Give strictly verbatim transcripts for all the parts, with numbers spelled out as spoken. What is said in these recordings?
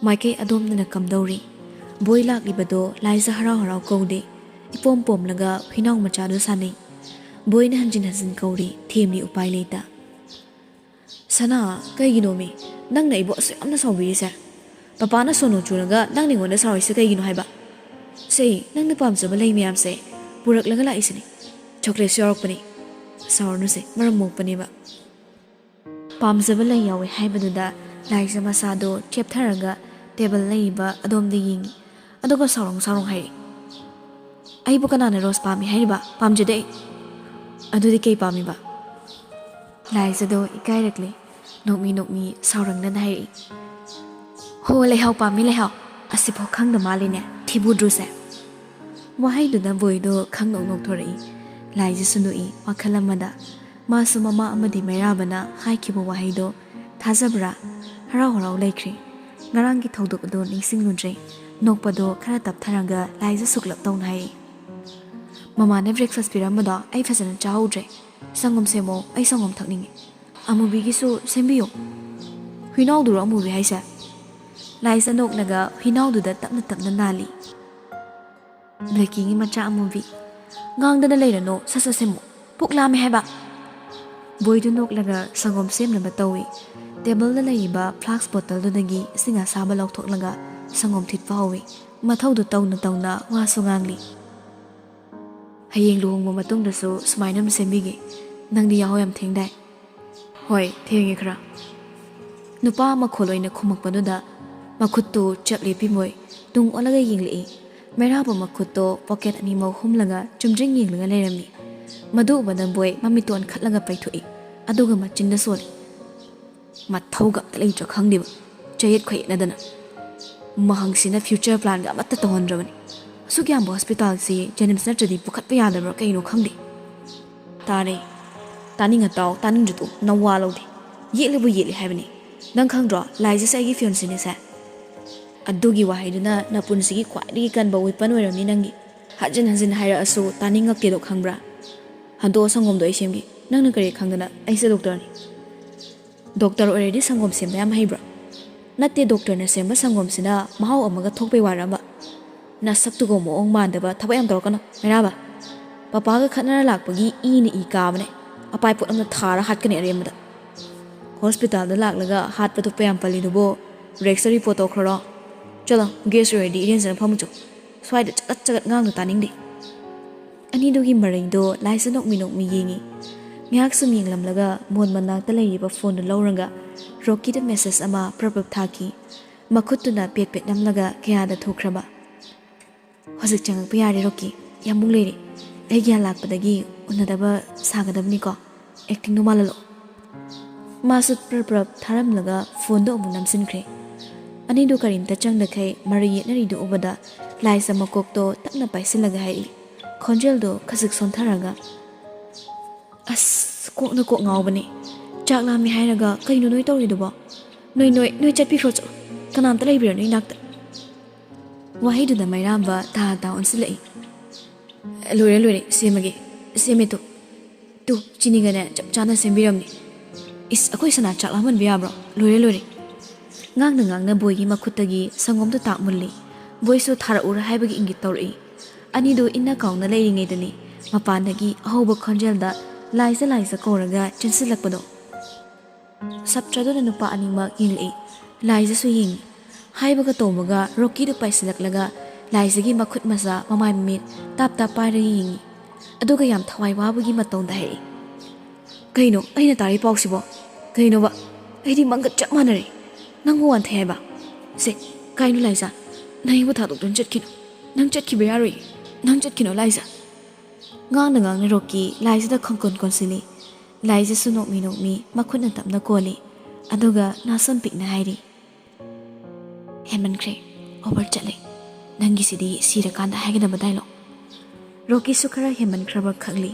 ꯃꯥꯏꯀꯩ ꯑꯗꯣꯝꯗꯅ ꯀꯝꯗꯧꯔꯤ? ꯕꯣꯏ ꯂꯥꯛꯂꯤꯕꯗꯣ ꯂꯥꯏꯖ ꯍꯔꯥꯎ ꯍꯔꯥꯎ ꯀꯧꯗꯦ꯫ ꯏꯄꯣꯝ ꯄꯣꯝꯂꯒ ꯍꯨꯏꯅꯥꯎ ꯃꯆꯥꯗꯨ ꯁꯥꯟꯅꯩ꯫ ꯕꯣꯏꯅ ꯍꯟꯖꯤꯟ ꯍꯟꯖꯤꯟ ꯀꯧꯔꯤ, ꯊꯦꯝꯂꯤ ꯎꯄꯥꯏ ꯂꯩꯇ꯫ "ꯁꯅꯥ, ꯀꯩꯒꯤꯅꯣꯃꯤ ꯅꯪꯅ ꯑꯩꯕꯨ ꯑꯁꯨꯛ ꯌꯥꯝꯅ ꯁꯥꯎꯕꯤꯔꯤꯁꯦ? ꯄꯄꯥꯅ ꯁꯣꯅꯣ ꯆꯨꯔꯒ ꯅꯪꯅ ꯑꯩꯉꯣꯟꯗ ꯁꯥꯎꯔꯤꯁꯦ ꯀꯩꯒꯤꯅꯣ ꯍꯥꯏꯕ? ꯁꯦ, ꯅꯪꯅ ꯄꯥꯝꯖꯕ ꯂꯩ ꯃꯌꯥꯝꯁꯦ ꯄꯨꯔꯛꯂꯒ ꯂꯥꯛꯏꯁꯤꯅꯤ꯫ ꯆꯣꯀ꯭ꯂꯦꯠꯁꯨ ꯌꯥꯎꯔꯛꯄꯅꯤ꯫ ꯁꯥꯎꯔꯅꯨꯁꯦ, ꯃꯔꯝ ꯃꯣꯛꯄꯅꯦꯕ꯫" ꯄꯥꯝꯖꯕ ꯂꯩ ꯌꯥꯎꯋꯦ ꯍꯥꯏꯕꯗꯨꯗ ꯂꯥꯏꯖ ꯃꯁꯥꯗꯣ ꯆꯦꯞꯊꯔꯒ ꯇꯦꯕꯜ ꯂꯩꯔꯤꯕ ꯑꯗꯣꯝꯗ ꯌꯦꯡꯉꯤ꯫ ꯑꯗꯨꯒ ꯁꯥꯎꯔꯣꯡ ꯁꯥꯎꯔꯣꯡ ꯍꯥꯏꯔꯛꯏ, "ꯑꯩꯕꯨ ꯀꯅꯥꯅ ꯔꯣꯁ ꯄꯥꯝꯃꯤ ꯍꯥꯏꯔꯤꯕ? ꯄꯥꯝꯖꯗꯦ ꯑꯩ꯫" "ꯑꯗꯨꯗꯤ ꯀꯩ ꯄꯥꯝꯃꯤꯕ?" ꯂꯥꯏꯖꯗꯣ ꯏꯀꯥꯏꯔꯛꯂꯦ꯫ ꯅꯣꯛꯃꯤ ꯅꯣꯛꯃꯤ ꯁꯥꯎꯔꯪꯅꯅ ꯍꯥꯏꯔꯛꯏ, "ꯍꯣ, ꯂꯩꯍꯥꯎ ꯄꯥꯝꯃꯤ, ꯂꯩꯍꯥꯎ꯫ ꯑꯁꯤꯐꯥꯎ ꯈꯪꯗ ꯃꯥꯜꯂꯤꯅꯦ, ꯊꯤꯕꯨꯗ꯭ꯔꯨꯁꯦ꯫" ꯋꯥꯍꯩꯗꯨꯅ ꯕꯣꯏꯗꯣ ꯈꯪꯅꯣꯛ ꯅꯣꯛꯊꯣꯔꯛꯏ꯫ ꯂꯥꯏꯖꯁꯨ ꯅꯣꯛꯏ ꯋꯥꯈꯜ ꯑꯃꯗ꯫ ꯃꯥꯁꯨ ꯃꯃꯥ ꯑꯃꯗꯤ ꯃꯩꯔꯥꯕꯅ ꯍꯥꯏꯈꯤꯕ ꯋꯥꯍꯩꯗꯣ ꯊꯥꯖꯕ꯭ꯔꯥ? ꯍꯔꯥꯎ ꯍꯔꯥꯎ ꯂꯩꯈ꯭ꯔꯦ꯫ ꯉꯔꯥꯡꯒꯤ ꯊꯧꯗꯣꯛ ꯑꯗꯣ ꯅꯤꯡꯁꯤꯡꯂꯨꯗ꯭ꯔꯦ꯫ ꯅꯣꯛꯄꯗꯣ ꯈꯔ ꯇꯞꯊꯔꯒ ꯂꯥꯏꯖ ꯁꯨꯛꯂꯞ ꯇꯧꯅ ꯍꯥꯏꯔꯛꯏ, "ꯃꯃꯥꯅ ꯕ꯭ꯔꯦꯛꯐꯥꯁ ꯄꯤꯔꯝꯕꯗꯣ ꯑꯩ ꯐꯖꯅ ꯆꯥꯍꯧꯗ꯭ꯔꯦ꯫ ꯁꯪꯒꯣꯝ ꯁꯦꯝꯃꯣ, ꯑꯩ ꯁꯪꯒꯣꯝ ꯊꯛꯅꯤꯡꯉꯤ꯫" "ꯑꯃꯨꯕꯤꯒꯤꯁꯨ ꯁꯦꯝꯕꯤꯌꯨ꯫" "ꯍꯨꯏꯅꯥꯎꯗꯨꯔꯣ ꯑꯃꯨꯕꯤ ꯍꯥꯏꯁꯦ?" ꯂꯥꯏꯖ ꯅꯣꯛꯂꯒ ꯍꯨꯏꯅꯥꯎꯗꯨꯗ ꯇꯞꯅ ꯇꯞꯅ ꯅꯥꯜꯂꯤ꯫ "ꯕ꯭ꯂꯦꯀꯤꯒꯤ ꯃꯆꯥ ꯑꯃꯨꯕꯤ, ꯉꯥꯡꯗꯅ ꯂꯩꯔꯅꯨ, ꯁꯠ ꯁꯠ ꯁꯦꯝꯃꯨ꯫ ꯄꯨꯛ ꯂꯥꯝꯃꯦ ꯍꯥꯏꯕ꯫" ꯕꯣꯏꯗꯨ ꯅꯣꯛꯂꯒ ꯁꯪꯒꯣꯝ ꯁꯦꯝꯅꯕ ꯇꯧꯏ꯫ ꯇꯦꯕꯜꯗ ꯂꯩꯔꯤꯕ ꯐ꯭ꯂꯥꯛꯁ ꯕꯣꯇꯜꯗꯨꯗꯒꯤ ꯏꯁꯤꯡ ꯑꯁꯥꯕ ꯂꯧꯊꯣꯛꯂꯒ ꯁꯪꯒꯣꯝ ꯊꯤꯠꯄ ꯍꯧꯏ꯫ ꯃꯊꯧꯗꯨ ꯇꯧꯅ ꯇꯧꯅ ꯋꯥꯁꯨ ꯉꯥꯡꯂꯤ꯫ "ꯍꯌꯦꯡ ꯂꯨꯍꯣꯡꯕ ꯃꯇꯨꯡꯗꯁꯨ ꯁꯨꯃꯥꯏꯅ ꯑꯃ ꯁꯦꯝꯕꯤꯒꯦ꯫ ꯅꯪꯗꯤ ꯌꯥꯍꯧ ꯌꯥꯝ ꯊꯦꯡꯗꯥꯏ?" "ꯍꯣꯏ, ꯊꯦꯡꯉꯦ ꯈꯔ꯫" ꯅꯨꯄꯥ ꯃꯈꯣꯜ ꯑꯣꯏꯅ ꯈꯨꯝꯃꯛꯄꯗꯨꯗ ꯃꯈꯨꯠꯇꯨ ꯆꯞ ꯂꯦꯞꯄꯤ ꯃꯣꯏ ꯇꯨꯡ ꯑꯣꯜꯂꯒ ꯌꯦꯡꯂꯛꯏ꯫ ꯃꯩꯔꯥꯕ ꯃꯈꯨꯠꯇꯣ ꯄꯣꯀꯦꯠ ꯑꯅꯤꯃꯛ ꯍꯨꯝꯂꯒ ꯆꯨꯝꯗ꯭ꯔꯤꯡ ꯌꯦꯡꯂꯒ ꯂꯩꯔꯝꯃꯤ꯫ ꯃꯗꯨ ꯎꯕꯗ ꯕꯣꯏ ꯃꯃꯤꯠꯇꯣꯟ ꯈꯠꯂꯒ ꯄꯩꯊꯣꯛꯏ, ꯑꯗꯨꯒ ꯃꯆꯤꯟꯗ ꯁꯣꯜꯂꯤ꯫ "ꯃꯊꯧꯒ ꯑꯝꯇ ꯂꯩꯇ꯭ꯔꯥ ꯈꯪꯗꯦꯕ, ꯆꯌꯦꯠ ꯈꯣꯏꯌꯦꯠꯅꯗꯅ꯫ ꯃꯍꯪꯁꯤꯅ ꯐ꯭ꯌꯨꯆꯔ ꯄ꯭ꯂꯥꯟꯒ ꯑꯃꯠꯇ ꯇꯧꯍꯟꯗ꯭ꯔꯕꯅꯤ꯫ ꯑꯁꯨꯛ ꯌꯥꯝꯕ ꯍꯣꯁꯄꯤꯇꯥꯜꯁꯤ ꯖꯦꯅꯤꯝꯁ ꯅꯠꯇ꯭ꯔꯗꯤ ꯄꯨꯈꯠꯄ ꯌꯥꯗꯕ꯭ꯔꯥ ꯀꯩꯅꯣ ꯈꯪꯗꯦ꯫" "ꯇꯥꯔꯦ, ꯇꯥꯅꯤꯡꯉ ꯇꯥꯎ, ꯇꯥꯅꯤꯡꯗ꯭ꯔ ꯇꯣꯛꯎ, ꯅꯋꯥ ꯂꯧꯗꯦ꯫ ꯌꯦꯠꯂꯤꯕꯨ ꯌꯦꯠꯂꯤ ꯍꯥꯏꯕꯅꯤ꯫ ꯅꯪ ꯈꯪꯗ꯭ꯔꯣ, ꯂꯥꯏꯖꯁꯦ ꯑꯩꯒꯤ ꯐꯤꯌꯣꯟꯁꯤꯅꯤꯁꯦ?" "ꯑꯗꯨꯒꯤ ꯋꯥꯍꯩꯗꯨꯅ ꯅꯄꯨꯟꯁꯤꯒꯤ ꯈ꯭ꯋꯥꯏꯗꯒꯤ ꯀꯟꯕ ꯋꯤꯄꯟ ꯑꯣꯏꯔꯝꯅꯤ ꯅꯪꯒꯤ꯫ ꯍꯟꯖꯤꯟ ꯍꯟꯖꯤꯟ ꯍꯥꯏꯔꯛꯑꯁꯨ ꯇꯥꯅꯤꯡꯉꯛꯇꯦꯗꯣ ꯈꯪꯕ꯭ꯔꯥ? ꯍꯟꯗꯣꯛꯑꯣ ꯁꯪꯒꯣꯝꯗꯣ ꯑꯩ ꯁꯦꯝꯒꯦ꯫ ꯅꯪꯅ ꯀꯔꯤ ꯈꯪꯗꯅ? ꯑꯩꯁꯦ ꯗꯣꯛꯇꯔꯅꯤ꯫" "ꯗꯣꯛꯇꯔ ꯑꯣꯏꯔꯗꯤ ꯁꯪꯒꯣꯝ ꯁꯦꯝꯕ ꯌꯥꯝ ꯍꯩꯕ꯭ꯔꯥ?" "ꯅꯠꯇꯦ, ꯗꯣꯛꯇꯔꯅ ꯁꯦꯝꯕ ꯁꯪꯒꯣꯝꯁꯤꯅ ꯃꯍꯥꯎ ꯑꯃꯒ ꯊꯣꯛꯄꯩ ꯋꯥꯔꯕ? ꯅꯁꯛꯇꯨꯒ ꯃꯑꯣꯡ ꯃꯥꯟꯗꯕ ꯊꯕꯛ ꯌꯥꯝ ꯇꯧꯔꯛꯀꯅꯨ, ꯃꯩꯔꯥꯕ꯫ ꯄꯄꯥꯒ ꯈꯠꯅꯔ ꯂꯥꯛꯄꯒꯤ ꯏꯅ ꯏ ꯀꯥꯕꯅꯦ, ꯑꯄꯥꯏ ꯄꯣꯠ ꯑꯃꯅ ꯊꯥꯔ ꯍꯥꯠꯀꯅꯤ ꯑꯔꯦꯝꯕꯗ꯫ ꯍꯣꯁꯄꯤꯇꯥꯜꯗ ꯂꯥꯛꯂꯒ ꯍꯥꯠꯄꯗꯨ ꯀꯌꯥꯝ ꯄꯜꯂꯤꯗꯨꯕꯣ? ꯔꯦꯛꯁꯇ ꯔꯤꯄꯣꯔꯠ ꯇꯧꯈ꯭ꯔꯣꯔꯣ? ꯆꯠꯂꯣ, ꯒꯦꯁ ꯑꯣꯏꯔꯗꯤ ꯏꯔꯦꯟꯖꯅ ꯐꯝꯃꯨ ꯆꯣ꯫ ꯁ꯭ꯋꯥꯏꯗ ꯆꯒꯠ ꯆꯒꯠ ꯉꯥꯡꯅ ꯇꯥꯅꯤꯡꯗꯦ"꯫ ꯑꯅꯤꯗꯨꯒꯤ ꯃꯔꯩꯗꯣ ꯂꯥꯏꯖ ꯅꯣꯛꯃꯤ ꯅꯣꯛꯃꯤ ꯌꯦꯡꯉꯤ꯫ ꯉꯥꯏꯍꯥꯛ ꯁꯨꯝ ꯌꯦꯡꯂꯝꯂꯒ ꯃꯣꯟ ꯃꯅꯥꯛꯇ ꯂꯩꯔꯤꯕ ꯐꯣꯟꯗꯨ ꯂꯧꯔꯒ ꯔꯣꯀꯤꯗ ꯃꯦꯁꯦꯖ ꯑꯃ ꯄ꯭ꯔꯞ ꯄ꯭ꯔꯞ ꯊꯥꯈꯤ꯫ ꯃꯈꯨꯠꯇꯨꯅ ꯄꯦꯠ ꯄꯦꯠ ꯅꯝꯂꯒ ꯀꯌꯥꯗ ꯊꯣꯛꯈ꯭ꯔꯕ? "ꯍꯧꯖꯤꯛ ꯆꯪꯉꯛꯄ ꯌꯥꯔꯦ ꯔꯣꯀꯤ, ꯌꯥꯝ ꯃꯨꯛ ꯂꯩꯔꯦ꯫ ꯑꯩ ꯒ꯭ꯌꯥꯟ ꯂꯥꯛꯄꯗꯒꯤ ꯎꯅꯗꯕ ꯁꯥꯒꯗꯕꯅꯤꯀꯣ, ꯑꯦꯛꯇꯤꯡꯗꯣ ꯃꯥꯜꯍꯜꯂꯣ"꯫ ꯃꯥꯁꯨ ꯄ꯭ꯔꯞ ꯄ꯭ꯔꯞ ꯊꯥꯔꯝꯂꯒ ꯐꯣꯟꯗꯣ ꯑꯃꯨꯛ ꯅꯝꯁꯤꯟꯈ꯭ꯔꯦ꯫ ꯑꯅꯤꯗꯨ ꯀꯔꯤꯝꯇ ꯆꯪꯗꯈꯩ ꯃꯔꯩ ꯌꯦꯠꯅꯔꯤꯗꯨ ꯎꯕꯗ ꯂꯥꯏꯖ ꯃꯀꯣꯛꯇꯣ ꯇꯞꯅ ꯄꯥꯏꯁꯤꯜꯂꯒ ꯍꯥꯏꯔꯛꯏ, ꯈꯣꯟꯖꯦꯜꯗꯣ ꯈꯖꯤꯛ ꯁꯣꯟꯊꯔꯒ, "ꯑꯁ, ꯀꯣꯛꯅ ꯀꯣꯛ ꯉꯥꯎꯕꯅꯦ꯫ ꯆꯥꯛ ꯂꯥꯝꯃꯦ ꯍꯥꯏꯔꯒ ꯀꯩꯅꯣ ꯅꯣꯏ ꯇꯧꯔꯤꯗꯨꯕꯣ? ꯅꯣꯏ, ꯅꯣꯏ, ꯅꯣꯏ ꯆꯠꯄꯤꯈ꯭ꯔꯣ ꯆꯠꯂꯣ꯫ ꯀꯅꯥꯝꯇ ꯂꯩꯕꯤꯔꯅꯨ ꯏꯅꯥꯛꯇ"꯫ ꯋꯥꯍꯩꯗꯨꯗ ꯃꯩꯔꯥꯝꯕ ꯇꯥ ꯇꯥ ꯑꯣꯟꯁꯤꯜꯂꯛꯏ꯫ "ꯂꯣꯏꯔꯦ, ꯂꯣꯏꯔꯦ, ꯁꯦꯝꯃꯒꯦ, ꯁꯦꯝꯃꯦ ꯇꯨ꯫ ꯇꯨ, ꯆꯤꯅꯤꯒꯅꯦ ꯆꯞ ꯆꯥꯅ ꯁꯦꯝꯕꯤꯔꯝꯅꯤ꯫ ꯏꯁ, ꯑꯩꯈꯣꯏ ꯁꯅꯥ ꯆꯥꯛ ꯂꯥꯝꯍꯟꯕ ꯌꯥꯕ꯭ꯔꯣ? ꯂꯣꯏꯔꯦ, ꯂꯣꯏꯔꯦ"꯫ ꯉꯥꯡꯅ ꯉꯥꯡꯅ ꯕꯣꯏꯒꯤ ꯃꯈꯨꯠꯇꯒꯤ ꯁꯪꯒꯣꯝꯗꯨ ꯇꯥꯛ ꯃꯨꯜꯂꯤ꯫ ꯕꯣꯏꯁꯨ ꯊꯥꯔꯛꯎꯔ ꯍꯥꯏꯕꯒꯤ ꯏꯪꯒꯤꯠ ꯇꯧꯔꯛꯏ꯫ ꯑꯅꯤꯗꯨ ꯏꯟꯅ ꯀꯥꯎꯅ ꯂꯩꯔꯤꯉꯩꯗꯅꯤ ꯃꯄꯥꯟꯗꯒꯤ ꯑꯍꯧꯕ ꯈꯣꯟꯖꯦꯜꯗ "ꯂꯥꯏꯖ, ꯂꯥꯏꯖ" ꯀꯧꯔꯒ ꯆꯦꯟꯁꯤꯜꯂꯛꯄꯗꯣ꯫ ꯁꯞꯇ꯭ꯔꯗꯨꯅ ꯅꯨꯄꯥ ꯑꯅꯤꯃꯛ ꯌꯦꯡꯂꯛꯏ꯫ ꯂꯥꯏꯖꯁꯨ ꯌꯦꯡꯉꯤ꯫ ꯍꯥꯏꯕꯒ ꯇꯧꯕꯒ ꯔꯣꯀꯤꯗꯨ ꯄꯥꯏꯁꯤꯜꯂꯛꯂꯒ ꯂꯥꯏꯖꯒꯤ ꯃꯈꯨꯠ ꯃꯁꯥ ꯃꯃꯥꯏ ꯃꯃꯤꯠ ꯇꯥꯞ ꯇꯥꯞ ꯄꯥꯏꯔꯒ ꯌꯦꯡꯉꯤ꯫ ꯑꯗꯨꯒ ꯌꯥꯝ ꯊꯋꯥꯏ ꯋꯥꯕꯒꯤ ꯃꯇꯧꯗ ꯍꯥꯏꯔꯛꯏ, "ꯀꯩꯅꯣ ꯑꯩꯅ ꯇꯥꯔꯤ ꯄꯥꯎꯁꯤꯕꯣ? ꯀꯩꯅꯣꯕ? ꯑꯩꯗꯤ ꯃꯪꯒ ꯆꯞ ꯃꯥꯟꯅꯔꯦ꯫ ꯅꯪꯕꯨ ꯋꯥꯟꯊꯩ ꯍꯥꯏꯕ? ꯁꯦ, ꯀꯥꯏꯅꯣ ꯂꯥꯏꯖ? ꯅꯪ ꯑꯩꯕꯨ ꯊꯥꯗꯣꯛꯇꯨꯅ ꯆꯠꯈꯤꯅꯨ꯫ ꯅꯪ ꯆꯠꯈꯤꯕ ꯌꯥꯔꯣꯏ꯫ ꯅꯪ ꯆꯠꯈꯤꯅꯨ ꯂꯥꯏꯖ"꯫ ꯉꯥꯡꯅ ꯉꯥꯡꯅ ꯔꯣꯀꯤ ꯂꯥꯏꯖꯗ ꯈꯪꯀꯣꯟ ꯀꯣꯟꯁꯤꯜꯂꯤ꯫ ꯂꯥꯏꯖꯁꯨ ꯅꯣꯛꯃꯤ ꯅꯣꯛꯃꯤ ꯃꯈꯨꯠꯅ ꯇꯞꯅ ꯀꯣꯜꯂꯤ꯫ ꯑꯗꯨꯒ ꯅꯥꯁꯝ ꯄꯤꯛꯅ ꯍꯥꯏꯔꯤ, "ꯍꯦꯟꯃꯟꯈ꯭ꯔꯦ, ꯑꯣꯚꯔ ꯆꯠꯂꯦ꯫ ꯅꯪꯒꯤꯁꯤꯗꯤ ꯁꯤꯔꯀꯥꯟꯗ ꯍꯥꯏꯒꯗꯕ ꯗꯥꯏꯂꯣꯛ"꯫ ꯔꯣꯀꯤꯁꯨ ꯈꯔ ꯍꯦꯟꯃꯟꯈ꯭ꯔꯕ ꯈꯪꯂꯤ꯫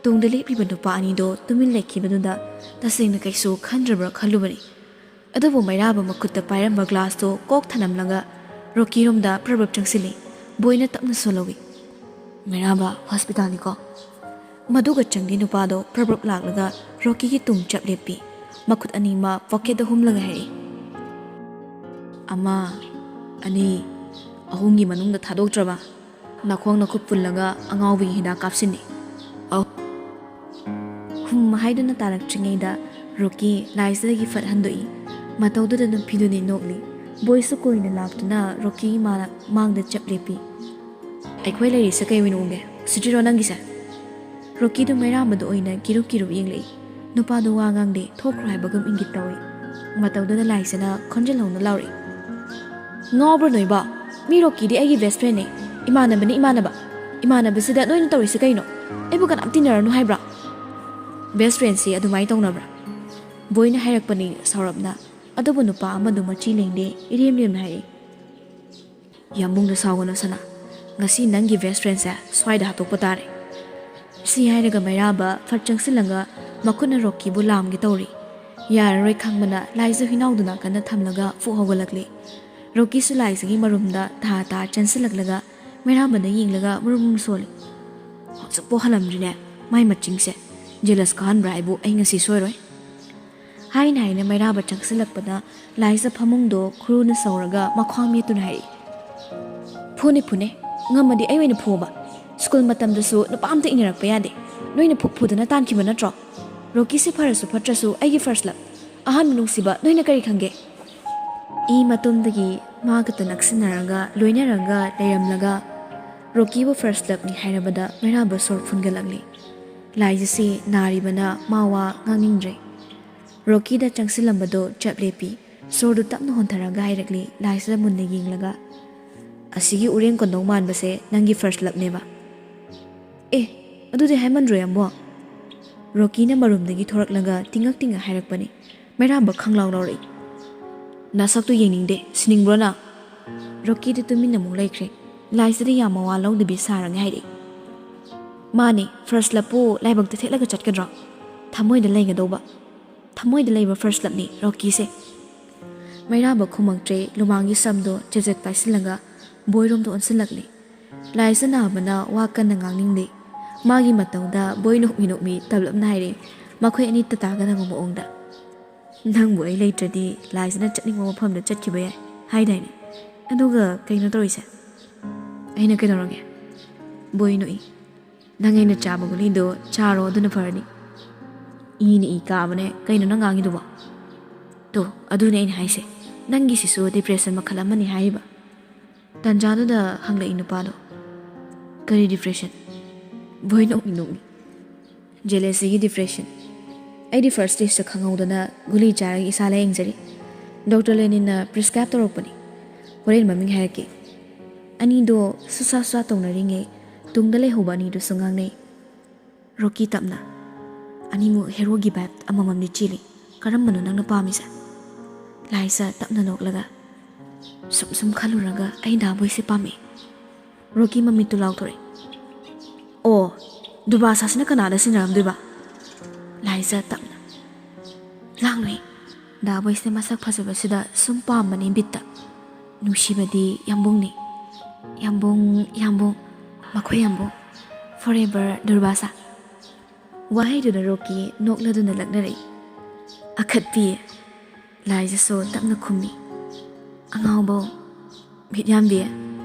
ꯇꯨꯡꯗ ꯂꯦꯞꯂꯤꯕ ꯅꯨꯄꯥ ꯑꯅꯤꯗꯣ ꯇꯨꯃꯤꯟ ꯂꯩꯈꯤꯕꯗꯨꯗ ꯇꯁꯦꯡꯅ ꯀꯩꯁꯨ ꯈꯟꯗ꯭ꯔꯕ꯭ꯔꯥ ꯈꯜꯂꯨꯕꯅꯤ꯫ ꯑꯗꯨꯕꯨ ꯃꯩꯔꯥꯕ ꯃꯈꯨꯠꯇ ꯄꯥꯏꯔꯝꯕ ꯒ꯭ꯂꯥꯁꯇꯣ ꯀꯣꯛ ꯊꯅꯝꯂꯒ ꯔꯣꯀꯤꯔꯣꯝꯗ ꯄ꯭ꯔꯞ ꯄ꯭ꯔꯞ ꯆꯪꯁꯤꯜꯂꯤ꯫ ꯕꯣꯏꯅ ꯇꯞꯅ ꯁꯣꯜꯍꯧꯏ, "ꯃꯩꯔꯥꯕ, ꯍꯣꯁꯄꯤꯇꯥꯜꯅꯤꯀꯣ"꯫ ꯃꯗꯨꯒ ꯆꯪꯗꯦ ꯅꯨꯄꯥꯗꯣ ꯄ꯭ꯔꯞ ꯄ꯭ꯔꯞ ꯂꯥꯛꯂꯒ ꯔꯣꯀꯤꯒꯤ ꯇꯨꯡ ꯆꯞ ꯂꯦꯞꯄꯤ꯫ ꯃꯈꯨꯠ ꯑꯅꯤꯃꯛ ꯄꯣꯀꯦꯠꯇ ꯍꯨꯝꯂꯒ ꯍꯥꯏꯔꯛꯏ, ꯑꯃ, ꯑꯅꯤ, ꯑꯍꯨꯝꯒꯤ ꯃꯅꯨꯡꯗ ꯊꯥꯗꯣꯛꯇ꯭ꯔꯕ, ꯅꯈꯣꯡ ꯅꯈꯨꯠ ꯄꯨꯜꯂꯒ ꯑꯉꯥꯎꯕꯒꯤ ꯍꯤꯗꯥꯛ ꯀꯥꯞꯁꯤꯟꯅꯤ꯫ ꯑꯍꯨꯝ ꯍꯥꯏꯗꯨꯅ ꯇꯥꯔꯛꯇ꯭ꯔꯤꯉꯩꯗ ꯔꯣꯀꯤ ꯂꯥꯏꯁꯤꯗꯒꯤ ꯐꯠ ꯍꯟꯗꯣꯛꯏ꯫ ꯃꯇꯧꯗꯨꯗ ꯅꯨꯄꯤꯗꯨꯅꯤ ꯅꯣꯛꯂꯤ꯫ ꯕꯣꯏꯁꯨ ꯀꯣꯏꯅ ꯂꯥꯛꯇꯨꯅ ꯔꯣꯀꯤꯒꯤ ꯃꯥ-, ꯃꯥꯡꯗ ꯆꯞ ꯂꯦꯞꯄꯤ꯫ ꯑꯩꯈꯣꯏ ꯂꯩꯔꯤꯁꯦ ꯀꯩ ꯑꯣꯏꯅ ꯎꯒꯦ? ꯎꯁꯤꯠꯇ꯭ꯔꯤꯔꯣ ꯅꯪꯒꯤꯁꯦ? ꯔꯣꯀꯤꯗꯨ ꯃꯩꯔꯥꯝꯕꯗ ꯑꯣꯏꯅ ꯀꯤꯔꯨꯞ ꯀꯤꯔꯨꯞ ꯌꯦꯡꯂꯛꯏ꯫ ꯅꯨꯄꯥꯗꯨ ꯋꯥ ꯉꯥꯡꯗꯦ, ꯊꯣꯛꯈ꯭ꯔꯣ ꯍꯥꯏꯕꯒꯨꯝ ꯏꯪꯒꯤꯠ ꯇꯧꯏ꯫ ꯃꯇꯧꯗꯨꯗ ꯂꯥꯏꯁꯅ ꯈꯣꯟꯖꯦꯜ ꯍꯧꯅ ꯂꯥꯎꯔꯛꯏ꯫ "ꯉꯥꯎꯕ꯭ꯔꯣ ꯅꯣꯏꯕꯣ? ꯃꯤ ꯔꯣꯀꯤꯗꯤ ꯑꯩꯒꯤ ꯕꯦꯁ ꯐ꯭ꯔꯦꯟꯅꯦ꯫ ꯏꯃꯥꯟꯅꯕꯅꯤ ꯏꯃꯥꯟꯅꯕ꯫ ꯏꯃꯥꯟꯅꯕꯁꯤꯗ ꯅꯣꯏꯅ ꯇꯧꯔꯤꯁꯦ ꯀꯩꯅꯣ? ꯑꯩꯕꯨ ꯀꯅꯥꯝ ꯇꯤꯟꯅꯔꯅꯨ ꯍꯥꯏꯕ꯭ꯔꯣ?" "ꯕꯦꯁ ꯐ꯭ꯔꯦꯟꯁꯤ ꯑꯗꯨꯃꯥꯏꯅ ꯇꯧꯅꯕ꯭ꯔꯥ?" ꯕꯣꯏꯅ ꯍꯥꯏꯔꯛꯄꯅꯤ ꯁꯥꯎꯔꯞꯅ꯫ ꯑꯗꯨꯕꯨ ꯅꯨꯄꯥ ꯑꯃꯗꯨ ꯃꯆꯤ ꯂꯦꯡꯗꯦ, ꯏꯔꯦꯝ ꯂꯦꯝꯅ ꯍꯥꯏꯔꯛꯏ꯫ "ꯌꯥꯝꯕꯨꯡꯗ ꯁꯥꯎꯒꯅꯨ ꯁꯅꯥ꯫ ꯉꯁꯤ ꯅꯪꯒꯤ ꯕꯦꯁ ꯐ꯭ꯔꯦꯟꯁꯦ ꯁ꯭ꯋꯥꯏꯗ ꯍꯥꯠꯇꯣꯛꯄ ꯇꯥꯔꯦ꯫" ꯁꯤ ꯍꯥꯏꯔꯒ ꯃꯩꯔꯥꯕ ꯐꯠ ꯆꯪꯁꯤꯜꯂꯒ ꯃꯈꯨꯠꯅ ꯔꯣꯀꯤꯕꯨ ꯂꯥꯝꯒꯦ ꯇꯧꯔꯤ꯫ ꯌꯥꯔꯔꯣꯏ ꯈꯪꯕꯅ ꯂꯥꯏꯖ ꯍꯨꯏꯅꯥꯎꯗꯨ ꯅꯥꯀꯟꯗ ꯊꯝꯂꯒ ꯐꯨꯛ ꯍꯧꯒꯠꯂꯛꯂꯤ꯫ ꯔꯣꯀꯤꯁꯨ ꯂꯥꯏꯖꯒꯤ ꯃꯔꯨꯝꯗ ꯊꯥ ꯊꯥ ꯆꯦꯟꯁꯤꯜꯂꯛꯂꯒ ꯃꯩꯔꯥꯕꯗ ꯌꯦꯡꯂꯒ ꯃꯔꯨꯝ ꯃꯔꯨꯝ ꯁꯣꯜꯂꯤ꯫ "ꯍꯧꯖꯤꯛꯄꯨ ꯍꯜꯂꯝꯗ꯭ꯔꯤꯅꯦ꯫ ꯃꯥꯏ ꯃꯆꯤꯡꯁꯦ꯫ ꯖꯦꯂꯁ ꯀꯥꯍꯟꯕ꯭ꯔꯥ ꯍꯥꯏꯕꯨ ꯑꯩ ꯉꯁꯤ ꯁꯣꯏꯔꯣꯏ꯫" ꯍꯥꯏꯅ ꯍꯥꯏꯅ ꯃꯩꯔꯥꯕ ꯆꯪꯁꯤꯜꯂꯛꯄꯗ ꯂꯥꯏꯖ ꯐꯃꯨꯡꯗꯣ ꯈꯨꯔꯨꯅ ꯁꯧꯔꯒ ꯃꯈ꯭ꯋꯥꯡ ꯃꯦꯠꯇꯨꯅ ꯍꯥꯏꯔꯛꯏ꯫ "ꯐꯨꯅꯤ ꯐꯨꯅꯤ꯫ ꯉꯝꯃꯗꯤ ꯑꯩ ꯑꯣꯏꯅ ꯐꯨꯑꯣꯕ꯫ ꯁ꯭ꯀꯨꯜ ꯃꯇꯝꯗꯁꯨ ꯅꯨꯄꯥ ꯑꯝꯇ ꯏꯟꯅꯔꯛꯄ ꯌꯥꯗꯦ꯫ ꯅꯣꯏꯅ ꯐꯨ ꯐꯨꯗꯅ ꯇꯥꯟꯈꯤꯕ ꯅꯠꯇ꯭ꯔꯣ? ꯔꯣꯀꯤꯁꯦ ꯐꯔꯁꯨ ꯐꯠꯇ꯭ꯔꯁꯨ ꯑꯩꯒꯤ ꯐꯥꯔꯁ ꯂꯞ꯫ ꯑꯍꯥꯟꯕ ꯅꯨꯡꯁꯤꯕ ꯅꯣꯏꯅ ꯀꯔꯤ ꯈꯪꯒꯦ?" ꯏ ꯃꯇꯨꯝꯗꯒꯤ ꯃꯥꯒꯇ ꯅꯛꯁꯤꯟꯅꯔꯒ ꯂꯣꯏꯅꯔꯒ ꯂꯩꯔꯝꯂꯒ ꯔꯣꯀꯤꯕꯨ ꯐꯥꯔꯁ ꯂꯞꯅꯤ ꯍꯥꯏꯔꯕꯗ ꯃꯩꯔꯥꯕ ꯁꯣꯔ ꯐꯨꯟꯒꯠꯂꯛꯂꯤ꯫ ꯂꯥꯏꯖꯁꯤ ꯅꯥꯔꯤꯕꯅ ꯃꯥ ꯋꯥ ꯉꯥꯡꯅꯤꯡꯗ꯭ꯔꯦ꯫ ꯔꯣꯀꯤꯗ ꯆꯪꯁꯤꯜꯂꯝꯕꯗꯣ ꯆꯞ ꯂꯦꯞꯄꯤ꯫ ꯁꯣꯔꯗꯨ ꯇꯞꯅ ꯍꯣꯟꯊꯔꯒ ꯍꯥꯏꯔꯛꯂꯤ, ꯂꯥꯏꯖꯗ ꯃꯨꯟꯅ ꯌꯦꯡꯂꯒ, "ꯑꯁꯤꯒꯤ ꯎꯔꯦꯡ ꯀꯣꯟꯗꯧ ꯃꯥꯟꯕꯁꯦ ꯅꯪꯒꯤ ꯐꯥꯔꯁ ꯂꯞꯅꯦꯕ?" "ꯑꯦ, ꯑꯗꯨꯗꯤ ꯍꯥꯏꯃꯟꯗ꯭ꯔꯣ, ꯌꯥꯝꯕꯣ?" ꯔꯣꯀꯤꯅ ꯃꯔꯨꯝꯗꯒꯤ ꯊꯣꯔꯛꯂꯒ ꯇꯤꯡꯉꯛ ꯇꯤꯡꯉꯛ ꯍꯥꯏꯔꯛꯄꯅꯤ꯫ ꯃꯩꯔꯥꯕ ꯈꯪꯂꯥꯎ ꯂꯥꯎꯔꯛꯏ꯫ "ꯅꯁꯛꯇꯨ ꯌꯦꯡꯅꯤꯡꯗꯦ, ꯁꯤꯅꯤꯡꯕ꯭ꯔꯣ ꯅꯪ?" ꯔꯣꯀꯤꯗꯤ ꯇꯨꯃꯤꯟꯅ ꯑꯃꯨꯛ ꯂꯩꯈ꯭ꯔꯦ꯫ ꯂꯥꯏꯖꯗꯤ ꯌꯥꯝ ꯃꯋꯥ ꯂꯧꯗꯕꯤ ꯁꯥꯔꯒ ꯍꯥꯏꯔꯛꯏ, "ꯃꯥꯅꯦ, ꯐꯥꯔꯁ ꯂꯞꯄꯨ ꯂꯥꯏꯕꯛꯇ ꯊꯦꯠꯂꯒ ꯆꯠꯀꯗ꯭ꯔꯣ? ꯊꯃꯣꯏꯗ ꯂꯩꯒꯗꯧꯕ꯫ ꯊꯃꯣꯏꯗ ꯂꯩꯕ ꯐꯥꯔꯁ ꯂꯞꯅꯤ ꯔꯣꯀꯤꯁꯦ꯫" ꯃꯩꯔꯥꯕ ꯈꯨꯝꯃꯛꯇ꯭ꯔꯦ, ꯂꯨꯃꯥꯡꯒꯤ ꯁꯝꯗꯣ ꯆꯦꯖꯦꯠ ꯄꯥꯏꯁꯤꯜꯂꯒ ꯕꯣꯏꯔꯣꯝꯗ ꯑꯣꯟꯁꯤꯜꯂꯛꯂꯤ꯫ ꯂꯥꯏꯖ ꯅꯥꯕꯅ ꯋꯥ ꯀꯟꯅ ꯉꯥꯡꯅꯤꯡꯗꯦ꯫ ꯃꯥꯒꯤ ꯃꯇꯧꯗ ꯕꯣꯏ ꯅꯣꯛꯃꯤ ꯅꯣꯛꯃꯤ ꯇꯞꯂꯞꯅ ꯍꯥꯏꯔꯦ, ꯃꯈꯣꯏ ꯑꯅꯤ ꯇꯇꯥꯒꯗꯕ ꯃꯑꯣꯡꯗ, "ꯅꯪꯕꯨ ꯑꯩ ꯂꯩꯇ꯭ꯔꯗꯤ ꯂꯥꯏꯖꯅ ꯆꯠꯅꯤꯡꯕ ꯃꯐꯝꯗ ꯆꯠꯈꯤꯕ ꯌꯥꯏ꯫ ꯍꯥꯏꯗꯥꯏꯅꯦ? ꯑꯗꯨꯒ ꯀꯩꯅꯣ ꯇꯧꯔꯤꯁꯦ? ꯑꯩꯅ ꯀꯩꯗꯧꯔꯒꯦ? ꯕꯣꯏ ꯅꯣꯛꯏ꯫ "ꯅꯪ ꯑꯩꯅ ꯆꯥꯕ ꯒꯨꯂꯤꯗꯣ ꯆꯥꯔꯣ, ꯑꯗꯨꯅ ꯐꯔꯅꯤ꯫ ꯏꯅ ꯏ ꯀꯥꯕꯅꯦ, ꯀꯩꯅꯣ ꯅꯪ ꯉꯥꯡꯉꯤꯗꯨꯕꯣ?" "ꯇꯣ, ꯑꯗꯨꯅꯦ ꯑꯩꯅ ꯍꯥꯏꯁꯦ, ꯅꯪꯒꯤꯁꯤꯁꯨ depression ꯃꯈꯜ ꯑꯃꯅꯤ" ꯍꯥꯏꯔꯤꯕ꯫ ꯇꯟꯖꯥꯗꯨꯗ ꯍꯪꯂꯛꯏ ꯅꯨꯄꯥꯗꯣ, "ꯀꯔꯤ depression?" ꯕꯣꯏ ꯅꯣꯛꯅꯤꯡ ꯅꯣꯛꯅꯤꯡ꯫ "Jealousyꯒꯤ depression꯫ ꯑꯩꯗꯤ first stageꯇ ꯈꯪꯍꯧꯗꯅ ꯒꯨꯂꯤ ꯆꯥꯔꯒ ꯏꯁꯥ ꯂꯥꯌꯦꯡꯖꯔꯤ꯫ ꯗꯣꯛꯇꯔ ꯂꯦꯅꯤꯟꯅ prescribe ꯇꯧꯔꯛꯄꯅꯤ꯫ ꯍꯣꯔꯦꯟ ꯃꯃꯤꯡ ꯍꯥꯏꯔꯛꯀꯦ꯫" ꯑꯅꯤꯗꯣ ꯁꯨꯁꯥ ꯁꯨꯁꯥ ꯇꯧꯅꯔꯤꯉꯩ ꯇꯨꯡꯗ ꯂꯩꯍꯧꯕ ꯑꯅꯤꯗꯨꯁꯨ ꯉꯥꯡꯅꯩ꯫ ꯔꯣꯀꯤ ꯇꯞꯅ, "ꯑꯅꯤꯃꯨꯛ heroꯒꯤ vibe ꯑꯃꯃꯝꯗꯤ ꯆꯦꯜꯂꯤ꯫ ꯀꯔꯝꯕꯅꯣ ꯅꯪꯅ ꯄꯥꯝꯃꯤꯁꯦ?" ꯂꯥꯏꯖ ꯇꯞꯅ ꯅꯣꯛꯂꯒ, "ꯁꯨꯝ ꯁꯨꯝ ꯈꯜꯂꯨꯔꯒ ꯑꯩ ꯗꯥ ꯕꯣꯏꯁꯦ ꯄꯥꯝꯃꯦ꯫" ꯔꯣꯀꯤ ꯃꯃꯤꯠꯇꯨ ꯂꯥꯎꯊꯣꯔꯛꯏ꯫ "ꯑꯣ, ꯗꯨꯔꯕꯥꯁꯥꯁꯤꯅ ꯀꯅꯥꯗ ꯁꯤꯟꯅꯔꯝꯗꯣꯏꯕ?" ꯂꯥꯏꯖ ꯇꯞꯅ, "ꯂꯥꯡꯅꯨꯍꯦ, ꯗꯥ ꯕꯣꯏꯁꯦ ꯃꯁꯛ ꯐꯖꯕꯁꯤꯗ ꯁꯨꯝ ꯄꯥꯝꯕꯅꯤ ꯕꯤꯠꯇ꯫ ꯅꯨꯡꯁꯤꯕꯗꯤ ꯌꯥꯝꯕꯨꯡꯅꯤ꯫ ꯌꯥꯝꯕꯨꯡ, ꯌꯥꯝꯕꯨꯡ, ꯃꯈꯣꯏ ꯌꯥꯝꯕꯨꯡ꯫ Forever ꯗꯨꯔꯕꯥꯁꯥ꯫" ꯋꯥꯍꯩꯗꯨꯅ ꯔꯣꯀꯤ ꯅꯣꯛꯂꯗꯨꯅ ꯂꯛꯅꯔꯛꯏ꯫ "ꯑꯈꯠꯄꯤ꯫" ꯂꯥꯏꯖꯁꯨ ꯇꯞꯅ ꯈꯨꯝꯃꯤ꯫ "ꯑꯉꯥꯎꯕꯧ, ꯃꯤꯠ ꯌꯥꯝꯕꯤ,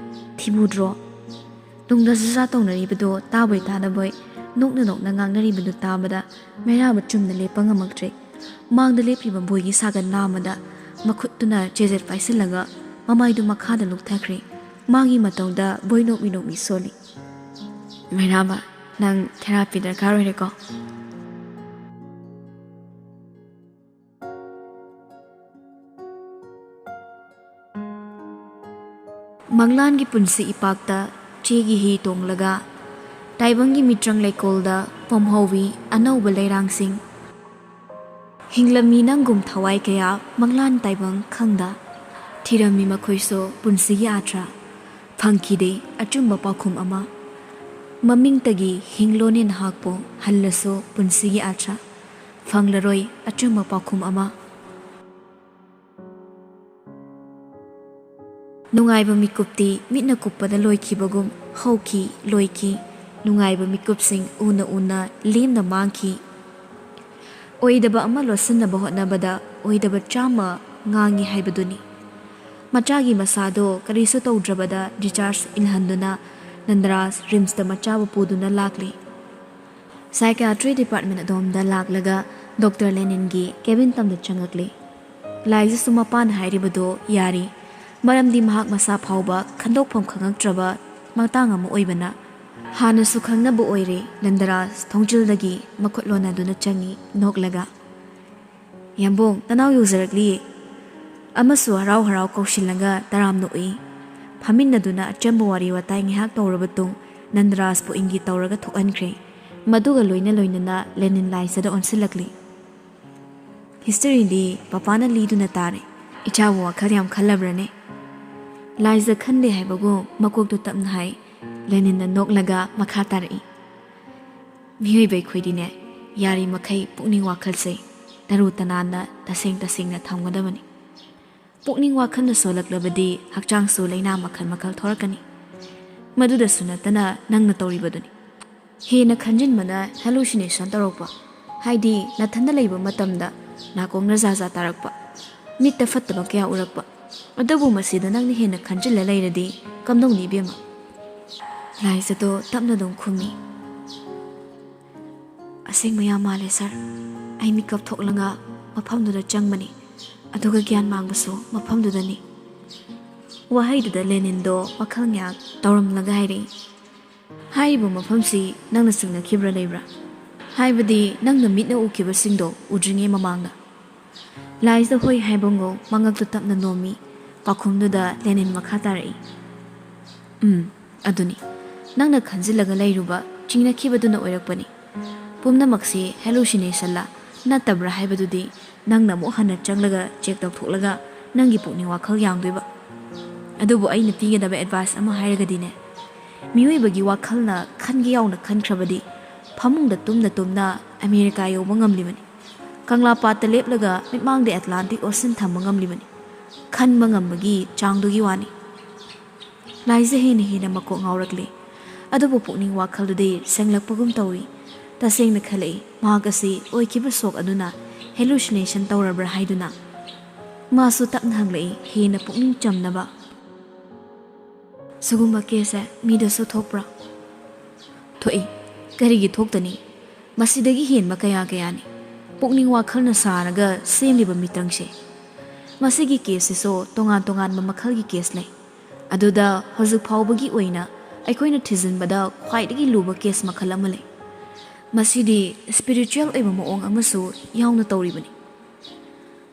ꯊꯤꯕꯨꯗ꯭ꯔꯣ?" ꯇꯨꯡꯗ ꯖꯨꯖꯥ ꯇꯧꯅꯔꯤꯕꯗꯨ ꯇꯥꯕꯣꯏ ꯇꯥꯗꯕꯣꯏ ꯅꯣꯛꯅ ꯅꯣꯛꯅ ꯉꯥꯡꯅꯔꯤꯕꯗꯨ ꯇꯥꯕꯗ ꯃꯩꯔꯥꯕ ꯆꯨꯝꯅ ꯂꯦꯞꯄ ꯉꯝꯃꯛꯇ꯭ꯔꯦ꯫ ꯃꯥꯡꯗ ꯂꯦꯞꯂꯤꯕ ꯕꯣꯏꯒꯤ ꯁꯥꯒꯟ ꯅꯥꯝꯃꯗ ꯃꯈꯨꯠꯇꯨꯅ ꯆꯦꯖꯦꯠ ꯄꯥꯏꯁꯤꯜꯂꯒ ꯃꯃꯥꯏꯗꯨ ꯃꯈꯥꯗ ꯂꯨꯞꯊꯈ꯭ꯔꯦ꯫ ꯃꯥꯒꯤ ꯃꯇꯧꯗ ꯕꯣꯏ ꯅꯣꯛꯃꯤ ꯅꯣꯛꯃꯤ ꯁꯣꯜꯂꯤ꯫ "ꯃꯩꯔꯥꯕ, ꯅꯪ therapy ꯗꯔꯀꯥꯔ ꯑꯣꯏꯔꯦꯀꯣ꯫" ꯃꯪꯂꯥꯟꯒꯤ ꯄꯨꯟꯁꯤ ꯏꯄꯥꯛꯇ ꯆꯦꯒꯤ ꯍꯤ ꯇꯣꯡꯂꯒ ꯇꯥꯏꯕꯪꯒꯤ ꯃꯤꯇ꯭ꯔꯪ ꯂꯩꯀꯣꯜꯗ ꯄꯣꯝꯍꯧꯋꯤ ꯑꯅꯧꯕ ꯂꯩꯔꯥꯡꯁꯤꯡ꯫ ꯍꯤꯡꯂꯝꯃꯤ ꯅꯪꯒꯨꯝ ꯊꯋꯥꯏ ꯀꯌꯥ ꯃꯪꯂꯥꯟ ꯇꯥꯏꯕꯪ ꯈꯪꯗ, ꯊꯤꯔꯝꯃꯤ ꯃꯈꯣꯏꯁꯨ ꯄꯨꯟꯁꯤꯒꯤ ꯑꯥꯊ꯭ꯔ ꯐꯪꯈꯤꯗꯦ ꯑꯆꯨꯝꯕ ꯄꯥꯎꯈꯨꯝ ꯑꯃ꯫ ꯃꯃꯤꯡꯇꯒꯤ ꯍꯤꯡꯂꯣꯅꯦ ꯅꯍꯥꯛꯄꯨ ꯍꯜꯂꯁꯨ ꯄꯨꯟꯁꯤꯒꯤ ꯑꯥꯊ꯭ꯔ ꯐꯪꯂꯔꯣꯏ ꯑꯆꯨꯝꯕ ꯄꯥꯎꯈꯨꯝ ꯑꯃ꯫ ꯅꯨꯡꯉꯥꯏꯕ ꯃꯤꯀꯨꯞꯇꯤ ꯃꯤꯠꯅ ꯀꯨꯞꯄꯗ ꯂꯣꯏꯈꯤꯕꯒꯨꯝ ꯍꯧꯈꯤ, ꯂꯣꯏꯈꯤ꯫ ꯅꯨꯡꯉꯥꯏꯕ ꯃꯤꯀꯨꯞꯁꯤꯡ ꯎꯅ ꯎꯅ ꯂꯦꯝꯅ ꯃꯥꯡꯈꯤ꯫ ꯑꯣꯏꯗꯕ ꯑꯃ ꯂꯣꯠꯁꯤꯟꯅꯕ ꯍꯣꯠꯅꯕꯗ ꯑꯣꯏꯗꯕ ꯆꯥꯝꯃ ꯉꯥꯡꯉꯤ ꯍꯥꯏꯕꯗꯨꯅꯤ꯫ ꯃꯆꯥꯒꯤ ꯃꯁꯥꯗꯣ ꯀꯔꯤꯁꯨ ꯇꯧꯗ꯭ꯔꯕꯗ discharge ꯏꯜꯍꯟꯗꯨꯅ ꯅꯟꯗꯔꯥꯖ ꯔꯤꯝꯁꯇ ꯃꯆꯥꯕꯨ ꯄꯨꯗꯨꯅ ꯂꯥꯛꯂꯤ꯫ Psychiatry department ꯑꯗꯣꯝꯗ ꯂꯥꯛꯂꯒ ꯗꯣꯛꯇꯔ ꯂꯦꯅꯤꯟꯒꯤ cabin ꯇꯝꯗ ꯆꯪꯉꯛꯂꯤ꯫ ꯂꯥꯏꯖꯁꯨ ꯃꯄꯥꯅ ꯍꯥꯏꯔꯤꯕꯗꯣ ꯌꯥꯔꯤ, ꯃꯔꯝꯗꯤ ꯃꯍꯥꯛ ꯃꯁꯥ ꯐꯥꯎꯕ ꯈꯟꯗꯣꯛꯐꯝ ꯈꯪꯉꯛꯇ꯭ꯔꯕ ꯃꯇꯥꯡ ꯑꯃ ꯑꯣꯏꯕꯅ꯫ ꯍꯥꯟꯅꯁꯨ ꯈꯪꯅꯕ ꯑꯣꯏꯔꯦ꯫ ꯅꯟꯗꯔꯥꯖ ꯊꯣꯡꯖꯤꯜꯗꯒꯤ ꯃꯈꯨꯠ ꯂꯣꯟꯅꯗꯨꯅ ꯆꯪꯉꯤ, ꯅꯣꯛꯂꯒ꯫ "ꯌꯥꯝꯕꯨꯡ, ꯅꯅꯥꯎ ꯌꯧꯖꯔꯛꯂꯤꯌꯦ꯫" ꯑꯃꯁꯨ ꯍꯔꯥꯎ ꯍꯔꯥꯎ ꯀꯧꯁꯤꯜꯂꯒ ꯇꯔꯥꯝꯅ ꯎꯏ꯫ ꯐꯝꯃꯤꯟꯅꯗꯨꯅ ꯑꯆꯝꯕ ꯋꯥꯔꯤ ꯋꯥꯇꯥꯏ ꯉꯥꯏꯍꯥꯛ ꯇꯧꯔꯕ ꯇꯨꯡ ꯅꯟꯗꯔꯥꯖꯄꯨ ꯏꯪꯒꯤꯠ ꯇꯧꯔꯒ ꯊꯣꯛꯍꯟꯈ꯭ꯔꯦ꯫ ꯃꯗꯨꯒ ꯂꯣꯏꯅ ꯂꯣꯏꯅꯅ ꯂꯦꯅꯤꯟ ꯂꯥꯏꯖꯗ ꯑꯣꯟꯁꯤꯜꯂꯛꯂꯤ꯫ "Historyꯗꯤ ꯄꯄꯥꯅ ꯂꯤꯗꯨꯅ ꯇꯥꯔꯦ꯫ ꯏꯆꯥꯕꯨ ꯋꯥꯈꯜ ꯌꯥꯝ ꯈꯜꯂꯕ꯭ꯔꯅꯦ?" ꯂꯥꯏꯖ ꯈꯟꯗꯦ ꯍꯥꯏꯕꯒꯨꯝ ꯃꯀꯣꯛꯇꯨ ꯇꯞꯅ ꯍꯥꯏ꯫ ꯂꯦꯅꯤꯟꯅ ꯅꯣꯛꯂꯒ ꯃꯈꯥ ꯇꯥꯔꯛꯏ, "ꯃꯤꯑꯣꯏꯕ ꯑꯩꯈꯣꯏꯗꯤꯅꯦ, ꯌꯥꯔꯤꯃꯈꯩ ꯄꯨꯛꯅꯤꯡ ꯋꯥꯈꯜꯁꯦ ꯇꯔꯨ ꯇꯅꯥꯟꯅ ꯇꯁꯦꯡ ꯇꯁꯦꯡꯅ ꯊꯝꯒꯗꯕꯅꯤ꯫ ꯄꯨꯛꯅꯤꯡ ꯋꯥꯈꯜꯅ ꯁꯣꯜꯂꯛꯂꯕꯗꯤ ꯍꯛꯆꯥꯡꯁꯨ ꯂꯥꯏꯅꯥ ꯃꯈꯜ ꯃꯈꯜ ꯊꯣꯔꯛꯀꯅꯤ꯫ ꯃꯗꯨꯗꯁꯨ ꯅꯠꯇꯅ ꯅꯪꯅ ꯇꯧꯔꯤꯕꯗꯨꯅꯤ꯫ ꯍꯦꯟꯅ ꯈꯟꯖꯤꯟꯕꯅ hallucination ꯇꯧꯔꯛꯄ, ꯍꯥꯏꯗꯤ ꯅꯊꯟꯗ ꯂꯩꯕ ꯃꯇꯝꯗ ꯅꯥꯀꯣꯡꯅ ꯖꯥ ꯖꯥ ꯇꯥꯔꯛꯄ, ꯃꯤꯠꯇ ꯐꯠꯇꯕ ꯀꯌꯥ ꯎꯔꯛꯄ꯫ ꯑꯗꯨꯕꯨ ꯃꯁꯤꯗ ꯅꯪꯅ ꯍꯦꯟꯅ ꯈꯟꯖꯤꯜꯂ ꯂꯩꯔꯗꯤ ꯀꯝꯗꯧꯅꯤ ꯏꯕꯦꯝꯃ?" ꯂꯥꯏꯖꯗꯣ ꯇꯞꯅ ꯑꯗꯨꯝ ꯈꯨꯝꯃꯤ꯫ "ꯑꯁꯦꯡꯕ ꯌꯥꯝ ꯃꯥꯜꯂꯦ ꯁꯥꯔ꯫ ꯑꯩ ꯃꯤꯀꯞ ꯊꯣꯛꯂꯒ ꯃꯐꯝꯗꯨꯗ ꯆꯪꯕꯅꯤ, ꯑꯗꯨꯒ ꯒ꯭ꯌꯥꯟ ꯃꯥꯡꯕꯁꯨ ꯃꯐꯝꯗꯨꯗꯅꯤ꯫" ꯋꯥꯍꯩꯗꯨꯗ ꯂꯦꯅꯤꯟꯗꯣ ꯋꯥꯈꯜ ꯉꯥꯏꯍꯥꯛ ꯇꯧꯔꯝꯂꯒ ꯍꯥꯏꯔꯛꯏ, "ꯍꯥꯏꯔꯤꯕ ꯃꯐꯝꯁꯤ ꯅꯪꯅ ꯆꯤꯡꯅꯈꯤꯕ꯭ꯔꯥ ꯂꯩꯕ꯭ꯔꯥ? ꯍꯥꯏꯕꯗꯤ ꯅꯪꯅ ꯃꯤꯠꯅ ꯎꯈꯤꯕꯁꯤꯡꯗꯣ ꯎꯗ꯭ꯔꯤꯉꯩ ꯃꯃꯥꯡꯗ?" ꯂꯥꯏꯖꯗ ꯍꯣꯏ ꯍꯥꯏꯕꯒꯨꯝ ꯃꯉꯛꯇꯨ ꯇꯞꯅ ꯅꯣꯝꯃꯤ꯫ ꯄꯥꯎꯈꯨꯝꯗꯨꯗ ꯂꯦꯅꯤꯟ ꯃꯈꯥ ꯇꯥꯔꯛꯏ, "ꯎꯝ, ꯑꯗꯨꯅꯤ꯫ ꯅꯪꯅ ꯈꯟꯖꯤꯜꯂꯒ ꯂꯩꯔꯨꯕ ꯆꯤꯡꯅꯈꯤꯕꯗꯨꯅ ꯑꯣꯏꯔꯛꯄꯅꯤ꯫ ꯄꯨꯝꯅꯃꯛꯁꯤ hallucinationꯂ ꯅꯠꯇꯕ꯭ꯔꯥ ꯍꯥꯏꯕꯗꯨꯗꯤ ꯅꯪꯅ ꯑꯃꯨꯛ ꯍꯟꯅ ꯆꯪꯂꯒ check ꯇꯧꯊꯣꯛꯂꯒ ꯅꯪꯒꯤ ꯄꯨꯛꯅꯤꯡ ꯋꯥꯈꯜ ꯌꯥꯡꯗꯣꯏꯕ꯫ ꯑꯗꯨꯕꯨ ꯑꯩꯅ ꯄꯤꯒꯗꯕ advice ꯑꯃ ꯍꯥꯏꯔꯒꯗꯤꯅꯦ, ꯃꯤꯑꯣꯏꯕꯒꯤ ꯋꯥꯈꯜꯅ ꯈꯟꯒꯦ ꯌꯥꯎꯅ ꯈꯟꯈ꯭ꯔꯕꯗꯤ ꯐꯃꯨꯡꯗ ꯇꯨꯝꯅ ꯇꯨꯝꯅ ꯑꯃꯦꯔꯤꯀꯥ ꯌꯧꯕ ꯉꯝꯂꯤꯕꯅꯤ꯫ ꯀꯪꯂꯥ ꯄꯥꯠꯇ ꯂꯦꯞꯂꯒ ꯃꯤꯠꯃꯥꯡꯗ Atlantic Ocean ꯊꯝꯕ ꯉꯝꯂꯤꯕꯅꯤ꯫ ꯈꯟꯕ ꯉꯝꯕꯒꯤ ꯆꯥꯡꯗꯨꯒꯤ ꯋꯥꯅꯤ꯫" ꯂꯥꯏꯖ ꯍꯦꯟꯅ ꯍꯦꯟꯅ ꯃꯀꯣꯛ ꯉꯥꯎꯔꯛꯂꯦ꯫ ꯑꯗꯨꯕꯨ ꯄꯨꯛꯅꯤꯡ ꯋꯥꯈꯜꯗꯨꯗꯤ ꯁꯦꯡꯂꯛꯄꯒꯨꯝ ꯇꯧꯏ꯫ ꯇꯁꯦꯡꯅ ꯈꯜꯂꯛꯏ, ꯃꯍꯥꯛ ꯑꯁꯤ ꯑꯣꯏꯈꯤꯕ shock ꯑꯗꯨꯅ hallucination ꯇꯧꯔꯕ꯭ꯔꯥ ꯍꯥꯏꯗꯨꯅ꯫ ꯃꯥꯁꯨ ꯇꯞꯅ ꯍꯪꯂꯛꯏ, ꯍꯦꯟꯅ ꯄꯨꯛꯅꯤꯡ ꯆꯝꯅꯕ꯫ "ꯁꯤꯒꯨꯝꯕ ꯀꯦꯁꯁꯦ ꯃꯤꯗꯁꯨ ꯊꯣꯛꯄ꯭ꯔꯥ?" "ꯊꯣꯛꯏ꯫ ꯀꯔꯤꯒꯤ ꯊꯣꯛꯇꯅꯤ? ꯃꯁꯤꯗꯒꯤ ꯍꯦꯟꯕ ꯀꯌꯥ ꯀꯌꯥꯅꯤ꯫ ꯄꯨꯛꯅꯤꯡ ꯋꯥꯈꯜꯅ ꯁꯥꯔꯒ ꯁꯦꯝꯂꯤꯕ ꯃꯤꯇꯪꯁꯦ꯫ ꯃꯁꯤꯒꯤ ꯀꯦꯁꯁꯤꯁꯨ ꯇꯣꯉꯥꯟ ꯇꯣꯉꯥꯟꯕ ꯃꯈꯜꯒꯤ ꯀꯦꯁ ꯂꯩ꯫ ꯑꯗꯨꯗ ꯍꯧꯖꯤꯛ ꯐꯥꯎꯕꯒꯤ ꯑꯣꯏꯅ ꯑꯩꯈꯣꯏꯅ ꯊꯤꯖꯤꯟꯕꯗ ꯈ꯭ꯋꯥꯏꯗꯒꯤ ꯂꯨꯕ ꯀꯦꯁ ꯃꯈꯜ ꯑꯃ ꯂꯩ꯫ ꯃꯁꯤꯗꯤ ꯁ꯭ꯄꯤꯔꯤꯆꯨꯋꯦꯜ ꯑꯣꯏꯕ ꯃꯑꯣꯡ ꯑꯃꯁꯨ ꯌꯥꯎꯅ ꯇꯧꯔꯤꯕꯅꯤ꯫"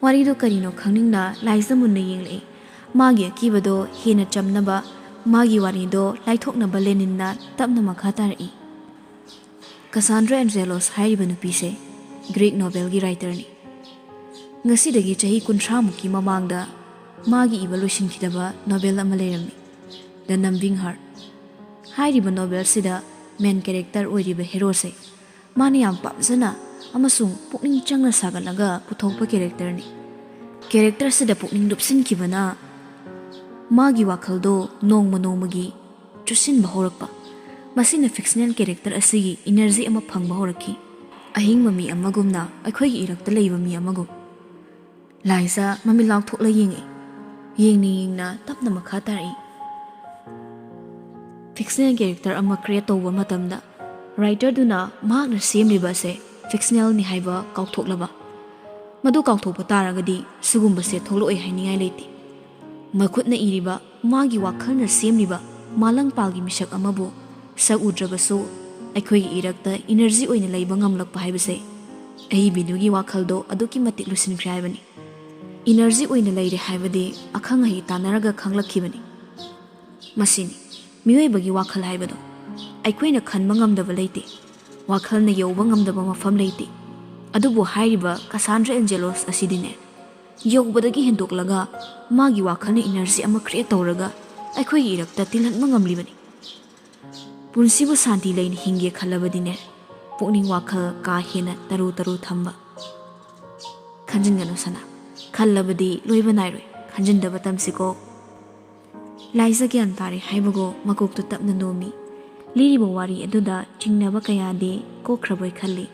ꯋꯥꯔꯤꯗꯨ ꯀꯔꯤꯅꯣ ꯈꯪꯅꯤꯡꯅ ꯂꯥꯏꯖꯥ ꯃꯨꯟꯅ ꯌꯦꯡꯂꯛꯏ꯫ ꯃꯥꯒꯤ ꯑꯀꯤꯕꯗꯣ ꯍꯦꯟꯅ ꯆꯝꯅꯕ, ꯃꯥꯒꯤ ꯋꯥꯔꯤꯗꯣ ꯂꯥꯏꯊꯣꯛꯅꯕ ꯂꯦꯅꯤꯟꯅ ꯇꯞꯅ ꯃꯈꯥ ꯇꯥꯔꯛꯏ꯫ "ꯀꯁꯥꯟꯗ꯭ꯔꯥ ꯑꯦꯟꯖꯦꯂꯣꯁ ꯍꯥꯏꯔꯤꯕ ꯅꯨꯄꯤꯁꯦ ꯒ꯭ꯔꯤꯛ ꯅꯣꯕꯦꯜꯒꯤ ꯔꯥꯏꯇꯔꯅꯤ꯫ ꯉꯁꯤꯗꯒꯤ ꯆꯍꯤ ꯀꯨꯟꯊ꯭ꯔꯥꯃꯨꯛꯀꯤ ꯃꯃꯥꯡꯗ ꯃꯥꯒꯤ ꯏꯕ ꯂꯣꯏꯁꯤꯟꯈꯤꯗꯕ ꯅꯣꯕꯦꯜ ꯑꯃ ꯂꯩꯔꯝꯃꯤ, The Numbing Heart꯫ ꯍꯥꯏꯔꯤꯕ ꯅꯣꯕꯦꯜꯁꯤꯗ ꯃꯦꯟ ꯀꯦꯔꯦꯛꯇꯔ ꯑꯣꯏꯔꯤꯕ ꯍꯦꯔꯣꯁꯦ ꯃꯥꯅ ꯌꯥꯝ ꯄꯥꯝꯖꯅ ꯑꯃꯁꯨꯡ ꯄꯨꯛꯅꯤꯡ ꯆꯪꯅ ꯁꯥꯒꯠꯂꯒ ꯄꯨꯊꯣꯛꯄ ꯀꯦꯔꯦꯛꯇꯔꯅꯤ꯫ ꯀꯦꯔꯦꯛꯇꯔꯁꯤꯗ ꯄꯨꯛꯅꯤꯡ ꯂꯨꯞꯁꯤꯟꯈꯤꯕꯅ ꯃꯥꯒꯤ ꯋꯥꯈꯜꯗꯣ ꯅꯣꯡꯃ ꯅꯣꯡꯃꯒꯤ ꯆꯨꯁꯤꯟꯕ ꯍꯧꯔꯛꯄ꯫ ꯃꯁꯤꯅ ꯐꯤꯛꯁꯅꯦꯜ ꯀꯦꯔꯦꯛꯇꯔ ꯑꯁꯤꯒꯤ ꯏꯅꯔꯖꯤ ꯑꯃ ꯐꯪꯕ ꯍꯧꯔꯛꯈꯤ꯫ ꯑꯍꯤꯡꯕ ꯃꯤ ꯑꯃꯒꯨꯝꯅ, ꯑꯩꯈꯣꯏꯒꯤ ꯏꯔꯛꯇ ꯂꯩꯕ ꯃꯤ ꯑꯃꯒꯨꯝ꯫ ꯂꯥꯏꯖꯥ ꯃꯃꯤꯠ ꯂꯥꯎꯊꯣꯛꯂ ꯌꯦꯡꯉꯛꯏ꯫ ꯌꯦꯡꯅ ꯌꯦꯡꯅ ꯇꯞꯅ ꯃꯈꯥ ꯇꯥꯔꯛꯏ꯫ ꯐꯤꯛꯁꯅꯦꯜ ꯀꯦꯔꯦꯛꯇꯔ ꯑꯃ ꯀ꯭ꯔꯤꯌꯦꯠ ꯇꯧꯕ ꯃꯇꯝꯗ ꯔꯥꯏꯇꯔꯗꯨꯅ ꯃꯍꯥꯛꯅ ꯁꯦꯝꯂꯤꯕ ꯑꯁꯦ ꯐꯤꯛꯁꯅꯦꯜꯅꯤ ꯍꯥꯏꯕ ꯀꯥꯎꯊꯣꯛꯂꯕ? ꯃꯗꯨ ꯀꯥꯎꯊꯣꯛꯄ ꯇꯥꯔꯒꯗꯤ ꯁꯤꯒꯨꯝꯕꯁꯦ ꯊꯣꯛꯂꯛꯑꯣꯏ ꯍꯥꯏꯅꯤꯡꯉꯥꯏ ꯂꯩꯇꯦ꯫ ꯃꯈꯨꯠꯅ ꯏꯔꯤꯕ, ꯃꯥꯒꯤ ꯋꯥꯈꯜꯅ ꯁꯦꯝꯂꯤꯕ ꯃꯥꯂꯪꯄꯥꯜꯒꯤ ꯃꯤꯁꯛ ꯑꯃꯕꯨ ꯁꯛ ꯎꯗ꯭ꯔꯕꯁꯨ ꯑꯩꯈꯣꯏꯒꯤ ꯏꯔꯛꯇ ꯏꯅꯔꯖꯤ ꯑꯣꯏꯅ ꯂꯩꯕ ꯉꯝꯂꯛꯄ ꯍꯥꯏꯕꯁꯦ ꯑꯏꯕꯤꯗꯨꯒꯤ ꯋꯥꯈꯜꯗꯣ ꯑꯗꯨꯛꯀꯤ ꯃꯇꯤꯛ ꯂꯨꯁꯤꯟꯈ꯭ꯔꯦ ꯍꯥꯏꯕꯅꯤ꯫ ꯏꯅꯔꯖꯤ ꯑꯣꯏꯅ ꯂꯩꯔꯦ ꯍꯥꯏꯕꯗꯤ ꯑꯈꯪ ꯑꯍꯩ ꯇꯥꯟꯅꯔꯒ ꯈꯪꯂꯛꯈꯤꯕꯅꯤ꯫ ꯃꯁꯤꯅꯤ ꯃꯤꯑꯣꯏꯕꯒꯤ ꯋꯥꯈꯜ ꯍꯥꯏꯕꯗꯣ꯫ ꯑꯩꯈꯣꯏꯅ ꯈꯟꯕ ꯉꯝꯗꯕ ꯂꯩꯇꯦ, ꯋꯥꯈꯜꯅ ꯌꯧꯕ ꯉꯝꯗꯕ ꯃꯐꯝ ꯂꯩꯇꯦ꯫ ꯑꯗꯨꯕꯨ ꯍꯥꯏꯔꯤꯕ ꯀꯁꯥꯟꯗ꯭ꯔ ꯑꯦꯟꯖꯦꯂꯣꯁ ꯑꯁꯤꯗꯤꯅꯦ, ꯌꯧꯕꯗꯒꯤ ꯍꯦꯟꯗꯣꯛꯂꯒ ꯃꯥꯒꯤ ꯋꯥꯈꯜꯅ ꯏꯅꯔꯖꯤ ꯑꯃ ꯀ꯭ꯔꯤꯌꯦꯠ ꯇꯧꯔꯒ ꯑꯩꯈꯣꯏꯒꯤ ꯏꯔꯛꯇ ꯇꯤꯜꯍꯟꯕ ꯉꯝꯂꯤꯕꯅꯤ꯫ ꯄꯨꯟꯁꯤꯕꯨ ꯁꯥꯟꯇꯤ ꯂꯩꯅ ꯍꯤꯡꯒꯦ ꯈꯜꯂꯕꯗꯤꯅꯦ, ꯄꯨꯛꯅꯤꯡ ꯋꯥꯈꯜ ꯀꯥ ꯍꯦꯟꯅ ꯇꯔꯨ ꯇꯔꯨ ꯊꯝꯕ꯫ ꯈꯟꯖꯤꯟꯒꯅꯨ ꯁꯅꯥ, ꯈꯜꯂꯕꯗꯤ ꯂꯣꯏꯕ ꯅꯥꯏꯔꯣꯏ, ꯈꯟꯖꯤꯟꯗꯕ ꯇꯝꯁꯤꯀꯣ꯫ ꯂꯥꯏꯖꯥ ꯒ꯭ꯌꯥꯟ ꯇꯥꯔꯦ ꯍꯥꯏꯕꯒꯨꯝ ꯃꯀꯣꯛꯇꯨ ꯇꯞꯅ ꯅꯣꯝꯃꯤ꯫ ꯂꯤꯔꯤꯕ ꯋꯥꯔꯤ ꯑꯗꯨꯗ ꯆꯤꯡꯅꯕ ꯀꯌꯥꯗꯤ ꯀꯣꯛꯈ꯭ꯔꯕꯣꯏ ꯈꯜꯂꯤ꯫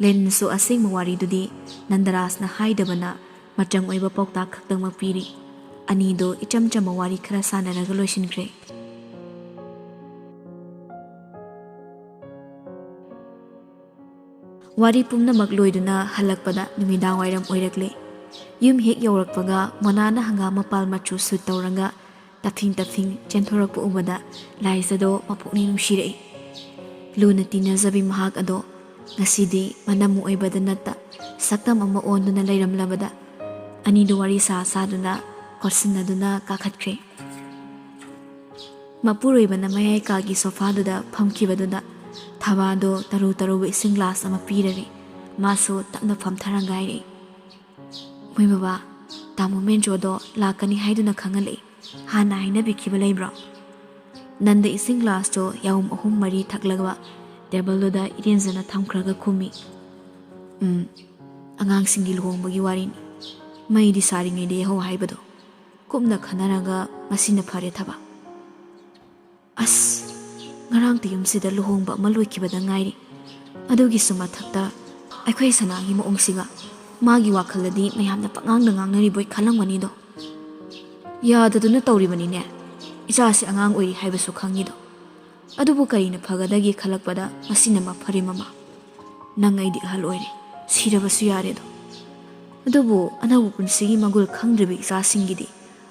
ꯂꯦꯅꯤꯟꯁꯨ ꯑꯁꯦꯡꯕ ꯋꯥꯔꯤꯗꯨꯗꯤ ꯅꯟꯗꯔꯥꯖꯅ ꯍꯥꯏꯗꯕꯅ ꯃꯆꯪ ꯑꯣꯏꯕ ꯄꯥꯎꯇꯥꯛ ꯈꯛꯇꯃꯛ ꯄꯤꯔꯤ꯫ ꯑꯅꯤꯗꯣ ꯏꯆꯝ ꯆꯝꯕ ꯋꯥꯔꯤ ꯈꯔ ꯁꯥꯟꯅꯔꯒ ꯂꯣꯏꯁꯤꯟꯈ꯭ꯔꯦ꯫ ꯋꯥꯔꯤ ꯄꯨꯝꯅꯃꯛ ꯂꯣꯏꯗꯨꯅ ꯍꯜꯂꯛꯄꯗ ꯅꯨꯃꯤꯗꯥꯡ ꯋꯥꯏꯔꯝ ꯑꯣꯏꯔꯛꯂꯦ꯫ ꯌꯨꯝ ꯍꯦꯛ ꯌꯧꯔꯛꯄꯒ ꯃꯣꯅꯥꯅ ꯍꯪꯒꯥꯝ ꯃꯄꯥꯜ ꯃꯆꯨ ꯁꯨꯠ ꯇꯧꯔꯒ ꯇꯞꯊꯤꯡ ꯇꯞꯊꯤꯡ ꯆꯦꯟꯊꯣꯔꯛꯄ ꯎꯕꯗ ꯂꯥꯏꯖꯗꯣ ꯃꯄꯨꯛꯅꯤꯡ ꯅꯨꯡꯁꯤꯔꯛꯏ꯫ ꯂꯨꯅ ꯇꯤꯟꯅꯖꯕꯤ ꯃꯍꯥꯛ ꯑꯗꯣ ꯉꯁꯤꯗꯤ ꯃꯅꯝ ꯑꯣꯏꯕꯗ ꯅꯠꯇ ꯁꯛꯇꯝ ꯑꯃ ꯑꯣꯟꯗꯨꯅ ꯂꯩꯔꯝꯂꯕꯗ ꯑꯅꯤꯗꯨ ꯋꯥꯔꯤ ꯁꯥ ꯁꯥꯗꯨꯅ ꯀꯣꯠꯁꯤꯟꯅꯗꯨꯅ ꯀꯥꯈꯠꯈ꯭ꯔꯦ꯫ ꯃꯄꯨꯔꯣꯏꯕꯅ ꯃꯌꯥꯏ ꯀꯥꯒꯤ ꯁꯣꯐꯥꯗꯨꯗ ꯐꯝꯈꯤꯕꯗꯨꯗ ꯊꯕꯥꯗꯣ ꯇꯔꯨ ꯇꯔꯨꯕ ꯏꯁꯤꯡ ꯒ꯭ꯂꯥꯁ ꯑꯃ ꯄꯤꯔꯔꯤ꯫ ꯃꯥꯁꯨ ꯇꯞꯅ ꯐꯝꯊꯔꯒ ꯍꯥꯏꯔꯛꯏ, "ꯃꯣꯏ ꯕꯕꯥ, ꯇꯥꯃꯣ ꯃꯦꯟꯖꯣꯗꯣ ꯂꯥꯛꯀꯅꯤ ꯍꯥꯏꯗꯨꯅ ꯈꯪꯍꯜꯂꯛꯏ꯫ ꯍꯥꯟꯅ ꯍꯥꯏꯅꯕꯤꯈꯤꯕ ꯂꯩꯕ꯭ꯔꯣ?" ꯅꯟꯗ ꯏꯁꯤꯡ ꯒ꯭ꯂꯥꯁꯇꯣ ꯌꯥꯍꯨꯝ ꯑꯍꯨꯝ ꯃꯔꯤ ꯊꯛꯂꯒ ꯇꯦꯕꯜꯗꯨꯗ ꯏꯔꯦꯟꯖꯅ ꯊꯝꯈ꯭ꯔꯒ ꯈꯨꯝꯃꯤ, "ꯎꯝ, ꯑꯉꯥꯡꯁꯤꯡꯒꯤ ꯂꯨꯍꯣꯡꯕꯒꯤ ꯋꯥꯔꯤꯅꯤ꯫ ꯃꯩꯗꯤ ꯁꯥꯔꯤꯉꯩꯗ ꯌꯥꯍꯧ ꯍꯥꯏꯕꯗꯣ꯫ ꯀꯨꯞꯅ ꯈꯟꯅꯔꯒ ꯃꯁꯤꯅ ꯐꯔꯦ ꯊꯕ꯫ ꯑꯁ, ꯉꯔꯥꯡꯇ ꯌꯨꯝꯁꯤꯗ ꯂꯨꯍꯣꯡꯕ ꯑꯃ ꯂꯣꯏꯈꯤꯕꯗ ꯉꯥꯏꯔꯤ꯫ ꯑꯗꯨꯒꯤꯁꯨ ꯃꯊꯛꯇ ꯑꯩꯈꯣꯏ ꯁꯅꯥꯒꯤ ꯃꯑꯣꯡꯁꯤꯒ ꯃꯥꯒꯤ ꯋꯥꯈꯜꯗꯗꯤ ꯃꯌꯥꯝꯅ ꯄꯉꯥꯡꯗ ꯉꯥꯡꯅꯔꯤꯕꯣꯏ ꯈꯜꯂꯝꯒꯅꯤꯗꯣ꯫ ꯌꯥꯗꯗꯨꯅ ꯇꯧꯔꯤꯕꯅꯤꯅꯦ꯫ ꯏꯆꯥꯁꯤ ꯑꯉꯥꯡ ꯑꯣꯏꯔꯤ ꯍꯥꯏꯕꯁꯨ ꯈꯪꯉꯤꯗꯣ꯫ ꯑꯗꯨꯕꯨ ꯀꯔꯤꯅ ꯐꯒꯗꯒꯦ ꯈꯜꯂꯛꯄꯗ ꯃꯁꯤꯅ ꯃꯐꯔꯦ ꯃꯃꯥ꯫ ꯅꯪ ꯑꯩꯗꯤ ꯑꯍꯜ ꯑꯣꯏꯔꯦ, ꯁꯤꯔꯕꯁꯨ ꯌꯥꯔꯦꯗꯣ꯫ ꯑꯗꯨꯕꯨ ꯑꯅꯧꯕ ꯄꯨꯟꯁꯤꯒꯤ ꯃꯒꯨꯜ ꯈꯪꯗ꯭ꯔꯤꯕ ꯏꯆꯥꯁꯤꯡꯒꯤꯗꯤ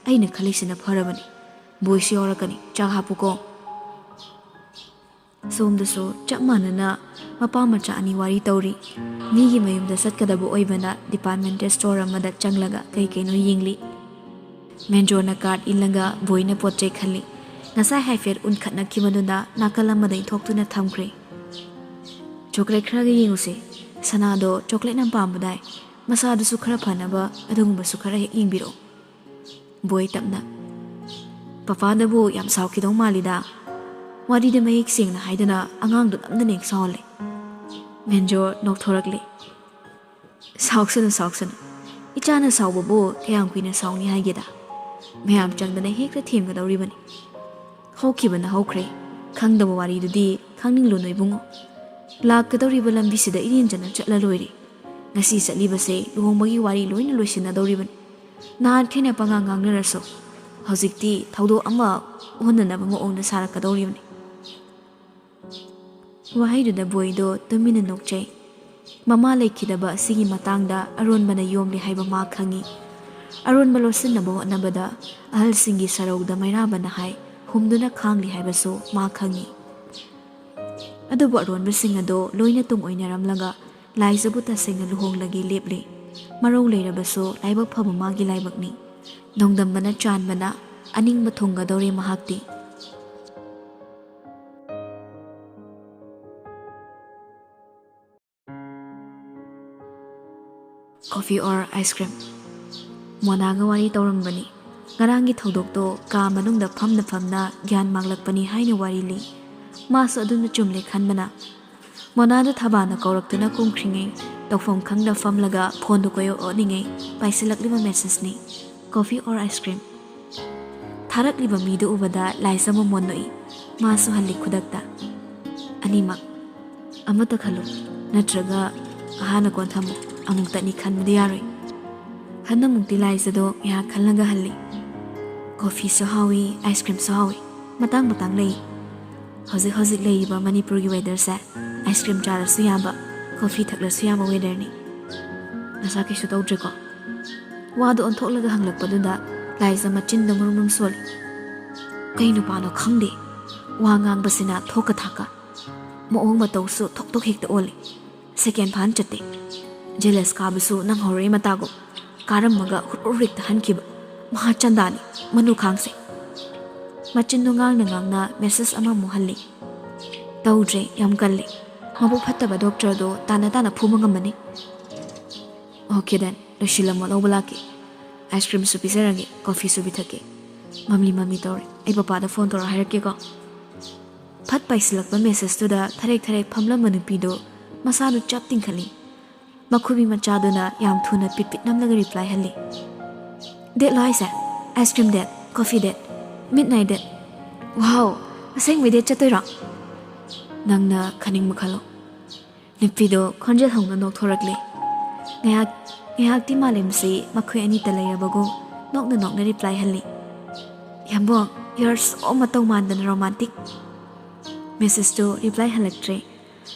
ꯑꯩꯅ ꯈꯜꯂꯤꯁꯤꯅ ꯐꯔꯕꯅꯤ꯫ ꯕꯣꯏꯁꯨ ꯌꯥꯎꯔꯛꯀꯅꯤ, ꯆꯥꯛ ꯍꯥꯞꯄꯨꯀꯣ꯫" ꯁꯣꯝꯗꯁꯨ ꯆꯞ ꯃꯥꯟꯅꯅ ꯃꯄꯥ ꯃꯆꯥ ꯑꯅꯤ ꯋꯥꯔꯤ ꯇꯧꯔꯤ꯫ ꯃꯤꯒꯤ ꯃꯌꯨꯝꯗ ꯆꯠꯀꯗꯕ ꯑꯣꯏꯕꯅ ꯗꯤꯄꯥꯔꯠꯃꯦꯟꯇꯦꯜ ꯁ꯭ꯇꯣꯔ ꯑꯃꯗ ꯆꯪꯂꯒ ꯀꯩ ꯀꯩꯅꯣ ꯌꯦꯡꯂꯤ꯫ ꯃꯦꯟꯖꯣꯔꯅ ꯀꯥꯔꯠ ꯏꯜꯂꯒ ꯕꯣꯏꯅ ꯄꯣꯠ ꯆꯩ ꯈꯜꯂꯤ꯫ ꯉꯁꯥꯏ ꯍꯥꯏꯐꯦꯠ ꯎꯟꯈꯠꯅꯈꯤꯕꯗꯨꯗ ꯅꯥꯀꯜ ꯑꯃꯗ ꯏꯟꯊꯣꯛꯇꯨꯅ ꯊꯝꯈ꯭ꯔꯦ꯫ "ꯆꯣꯀ꯭ꯂꯦꯠ ꯈꯔꯒ ꯌꯦꯡꯉꯨꯁꯦ꯫ ꯁꯅꯥꯗꯣ ꯆꯣꯀ꯭ꯂꯦꯠ ꯌꯥꯝ ꯄꯥꯝꯕꯗꯥꯏ꯫ ꯃꯁꯥꯗꯨꯁꯨ ꯈꯔ ꯐꯅꯕ ꯑꯗꯨꯒꯨꯝꯕꯁꯨ ꯈꯔ ꯍꯦꯛ ꯌꯦꯡꯕꯤꯔꯛꯑꯣ꯫" ꯕꯣꯏ ꯇꯞꯅ, "ꯄꯄꯥꯗꯕꯨ ꯌꯥꯝ ꯁꯥꯎꯈꯤꯗꯧ ꯃꯥꯜꯂꯤꯗ꯫ ꯋꯥꯔꯤꯗ ꯃꯌꯦꯛ ꯁꯦꯡꯅ ꯍꯥꯏꯗꯅ ꯑꯉꯥꯡꯗꯣ ꯅꯝꯗꯅ ꯍꯦꯛ ꯁꯥꯎꯍꯜꯂꯦ꯫" ꯃꯦꯟꯖꯣꯔ ꯅꯣꯛꯊꯣꯔꯛꯂꯦ꯫ "ꯁꯥꯎꯁꯅꯨ, ꯁꯥꯎꯁꯅꯨ꯫ ꯏꯆꯥꯅ ꯁꯥꯎꯕꯕꯨ ꯀꯌꯥꯝ ꯀꯨꯏꯅ ꯁꯥꯎꯅꯤ ꯍꯥꯏꯒꯦꯗ? ꯃꯌꯥꯝ ꯆꯪꯗꯅ ꯍꯦꯛꯇ ꯊꯦꯝꯒꯗꯧꯔꯤꯕꯅꯤ꯫ ꯍꯧꯈꯤꯕꯅ ꯍꯧꯈ꯭ꯔꯦ꯫ ꯈꯪꯗꯕ ꯋꯥꯔꯤꯗꯨꯗꯤ ꯈꯪꯅꯤꯡꯂꯨꯅꯨ ꯏꯕꯨꯡꯉꯣ꯫ ꯂꯥꯛꯀꯗꯧꯔꯤꯕ ꯂꯝꯕꯤꯁꯤꯗ ꯏꯔꯦꯟꯖꯅ ꯆꯠꯂ ꯂꯣꯏꯔꯦ꯫ ꯉꯁꯤ ꯆꯠꯂꯤꯕꯁꯦ ꯂꯨꯍꯣꯡꯕꯒꯤ ꯋꯥꯔꯤ ꯂꯣꯏꯅ ꯂꯣꯏꯁꯤꯟꯅꯗꯧꯔꯤꯕꯅꯤ꯫ ꯅꯍꯥꯟꯈꯩꯅ ꯄꯉꯥꯡ ꯉꯥꯡꯅꯔꯁꯨ ꯍꯧꯖꯤꯛꯇꯤ ꯊꯧꯗꯣꯛ ꯑꯃ ꯑꯣꯟꯅꯅꯕ ꯃꯑꯣꯡꯗ ꯁꯥꯔꯛꯀꯗꯧꯔꯤꯕꯅꯤ꯫ ꯋꯥꯍꯩꯗꯨꯗ ꯕꯣꯏꯗꯣ ꯇꯨꯃꯤꯟꯅ ꯅꯣꯛꯆꯩ꯫ ꯃꯃꯥ ꯂꯩꯈꯤꯗꯕ ꯑꯁꯤꯒꯤ ꯃꯇꯥꯡꯗ ꯑꯔꯣꯟꯕꯅ ꯌꯣꯝꯂꯤ ꯍꯥꯏꯕ ꯃꯥ ꯈꯪꯏ꯫ ꯑꯔꯣꯟꯕ ꯂꯣꯠꯁꯤꯟꯅꯕ ꯍꯣꯠꯅꯕꯗ ꯑꯍꯜꯁꯤꯡꯒꯤ ꯁꯔꯧꯗ ꯃꯩꯔꯥꯕꯅ ꯍꯥꯏ ꯍꯨꯝꯗꯨꯅ ꯈꯥꯡꯂꯤ ꯍꯥꯏꯕꯁꯨ ꯃꯥ ꯈꯪꯏ꯫ ꯑꯗꯨꯕꯨ ꯑꯔꯣꯟꯕꯁꯤꯡ ꯑꯗꯣ ꯂꯣꯏꯅ ꯇꯨꯡ ꯑꯣꯏꯅꯔꯝꯂꯒ ꯂꯥꯏꯖꯕꯨ ꯇꯁꯦꯡꯅ ꯂꯨꯍꯣꯡꯂꯒꯦ ꯂꯦꯞꯂꯦ꯫ ꯃꯔꯧ ꯂꯩꯔꯕꯁꯨ ꯂꯥꯏꯕꯛ ꯐꯕ ꯃꯥꯒꯤ ꯂꯥꯏꯕꯛꯅꯤ꯫ ꯅꯣꯡꯗꯝꯕꯅ ꯆꯥꯟꯕꯅ ꯑꯅꯤꯡꯕ ꯊꯨꯡꯒꯗꯧꯔꯦ ꯃꯍꯥꯛꯇꯤ꯫ Coffee or ice cream? ꯃꯣꯅꯥꯒ ꯋꯥꯔꯤ ꯇꯧꯔꯝꯕꯅꯤ꯫ ꯉꯔꯥꯡꯒꯤ ꯊꯧꯗꯣꯛꯇꯣ ꯀꯥ ꯃꯅꯨꯡꯗ ꯐꯝꯅ ꯐꯝꯅ ꯒ꯭ꯌꯥꯟ ꯃꯥꯡꯂꯛꯄꯅꯤ ꯍꯥꯏꯅ ꯋꯥꯔꯤ ꯂꯤ꯫ ꯃꯥꯁꯨ ꯑꯗꯨꯝꯅ ꯆꯨꯝꯂꯦ ꯈꯟꯕꯅ꯫ ꯃꯣꯅꯥꯗ ꯊꯕꯥꯅ ꯀꯧꯔꯛꯇꯨꯅ ꯀꯨꯝꯈ꯭ꯔꯤꯉꯩ ꯇꯧꯐꯝ ꯈꯪꯗ ꯐꯝꯂꯒ ꯐꯣꯟꯗꯨ ꯀꯣꯏꯑꯣꯠ ꯑꯣꯠꯂꯤꯉꯩ ꯄꯥꯏꯁꯤꯜꯂꯛꯂꯤꯕ message ꯅꯤ꯫ Coffee or ice cream? ꯊꯥꯔꯛꯂꯤꯕ ꯃꯤꯗꯨ ꯎꯕꯗ ꯂꯥꯏꯖ ꯃꯃꯣꯟ ꯅꯣꯛꯏ꯫ ꯃꯥꯁꯨ ꯍꯜꯂꯤ ꯈꯨꯗꯛꯇ꯫ ꯑꯅꯤꯃꯛ꯫ ꯑꯃꯠꯇ ꯈꯜꯂꯨ꯫ ꯅꯠꯇ꯭ꯔꯒ ꯑꯍꯥꯟꯅ ꯀꯣꯟ ꯊꯝꯃꯨ꯫ ꯑꯃꯨꯛꯇꯅꯤ ꯈꯟꯕꯗꯤ ꯌꯥꯔꯣꯏ꯫ ꯍꯟꯗꯃꯨꯛꯇꯤ ꯂꯥꯏꯖꯗꯣ ꯉꯥꯏꯍꯥꯛ ꯈꯜꯂꯒ ꯍꯜꯂꯤ꯫ Coffee ꯁꯨ ꯍꯥꯎꯏ, ice cream ꯁꯨ ꯍꯥꯎꯏ꯫ ꯃꯇꯥꯡ ꯃꯇꯥꯡ ꯂꯩ꯫ ꯍꯧꯖꯤꯛ ꯍꯧꯖꯤꯛ ꯂꯩꯔꯤꯕ ꯃꯅꯤꯄꯨꯔꯒꯤ weather ꯁꯦ ice cream ꯆꯥꯔꯁꯨ ꯌꯥꯕ, coffee ꯊꯛꯂꯁꯨ ꯌꯥꯕ weather ꯅꯤ꯫ ꯅꯁꯥ ꯀꯩꯁꯨ ꯇꯧꯗ꯭ꯔꯦꯀꯣ? ꯋꯥꯗꯨ ꯑꯣꯟꯊꯣꯛꯂꯒ ꯍꯪꯂꯛꯄꯗꯨꯗ ꯂꯥꯏꯖ ꯃꯆꯤꯟꯗ ꯃꯔꯨꯝ ꯃꯔꯨꯝ ꯁꯣꯜꯂꯤ꯫ ꯀꯩ ꯅꯨꯄꯥꯅꯣ ꯈꯪꯗꯦ, ꯋꯥ ꯉꯥꯡꯕꯁꯤꯅ ꯊꯣꯛꯀ ꯊꯥꯛꯀ꯫ ꯃꯑꯣꯡ ꯃꯇꯧꯁꯨ ꯊꯣꯛ ꯊꯣꯛ ꯍꯦꯛꯇ ꯑꯣꯜꯂꯤ꯫ Second ꯐꯥꯅ ꯆꯠꯇꯦ꯫ Jealous ꯀꯥꯕꯁꯨ ꯅꯪꯍꯧꯔꯣꯏ ꯃꯇꯥꯒꯨꯝ꯫ ꯀꯥꯔꯝꯃꯒ ꯍꯨꯠ ꯍꯨꯠ ꯍꯦꯛꯇ ꯍꯟꯈꯤꯕ꯫ ꯃꯍꯥ ꯆꯟꯗꯥꯅꯤ, ꯃꯅꯨ ꯈꯥꯡꯁꯦ꯫ ꯃꯆꯤꯟꯗꯨ ꯉꯥꯡꯅ ꯉꯥꯡꯅ message ꯑꯃꯃꯨꯛ ꯍꯜꯂꯤ꯫ ꯇꯧꯗ꯭ꯔꯦ, ꯌꯥꯝ ꯀꯜꯂꯤ꯫ ꯃꯕꯨꯛ ꯐꯠꯇꯕ doctor ꯗꯣ ꯇꯥꯅ ꯇꯥꯅ ꯐꯨꯕ ꯉꯝꯃꯅꯤ꯫ Okay then, ꯂꯣꯏꯁꯤꯜꯂꯝꯃꯣ, ꯂꯧꯕ ꯂꯥꯛꯀꯦ꯫ Ice cream ꯁꯨ ꯄꯤꯖꯔꯒꯦ, coffee ꯁꯨ ꯄꯤꯊꯛꯀꯦ꯫ ꯃꯝꯂꯤ ꯃꯝꯂꯤ ꯇꯧꯔꯦ, ꯑꯩ ꯄꯄꯥꯗ phone ꯇꯧꯔ ꯍꯥꯏꯔꯛꯀꯦꯀꯣ꯫ ꯐꯠ ꯄꯥꯏꯁꯤꯜꯂꯛꯄ message ꯇꯨꯗ ꯊꯔꯦꯛ ꯊꯔꯦꯛ ꯐꯝꯂꯝꯕ ꯅꯨꯄꯤꯗꯣ ꯃꯁꯥꯗꯨ ꯆꯞ ꯇꯤꯡꯈꯠꯂꯤ꯫ ꯃꯈꯨꯕꯤ ꯃꯆꯥꯗꯨꯅ ꯌꯥꯝ ꯊꯨꯅ ꯄꯤꯠ ꯄꯤꯠ ꯅꯝꯂꯒ reply ꯍꯜꯂꯤ꯫ Date ꯂꯣ ꯍꯥꯏꯁꯦ? Ice cream date, coffee date, midnight date꯫ Wow, ꯑꯁꯦꯡꯕꯩ date ꯆꯠꯇꯣꯏꯔꯣ? ꯅꯪꯅ ꯈꯟꯅꯤꯡꯕ ꯈꯜꯂꯣ꯫ ꯅꯨꯄꯤꯗꯣ ꯈꯣꯟꯖꯦꯜ ꯍꯧꯅ ꯅꯣꯛꯊꯣꯔꯛꯂꯦ꯫ ꯉꯥꯏꯍꯥꯛ ꯉꯥꯏꯍꯥꯛꯇꯤ ꯃꯥꯂꯦꯝꯁꯤ ꯃꯈꯣꯏ ꯑꯅꯤꯇ ꯂꯩꯔꯕꯒꯨꯝ ꯅꯣꯛꯅ ꯅꯣꯛꯅ ꯔꯤꯄ꯭ꯂꯥꯏ ꯍꯜꯂꯤ꯫ "ꯌꯥꯝꯕꯣꯡ, you are so ꯃꯇꯧ ꯃꯥꯟꯗꯅ ꯔꯣꯃꯥꯟꯇꯤꯛ!" ꯃꯦꯁꯦꯖꯇꯨ ꯔꯤꯄ꯭ꯂꯥꯏ ꯍꯜꯂꯛꯇ꯭ꯔꯦ꯫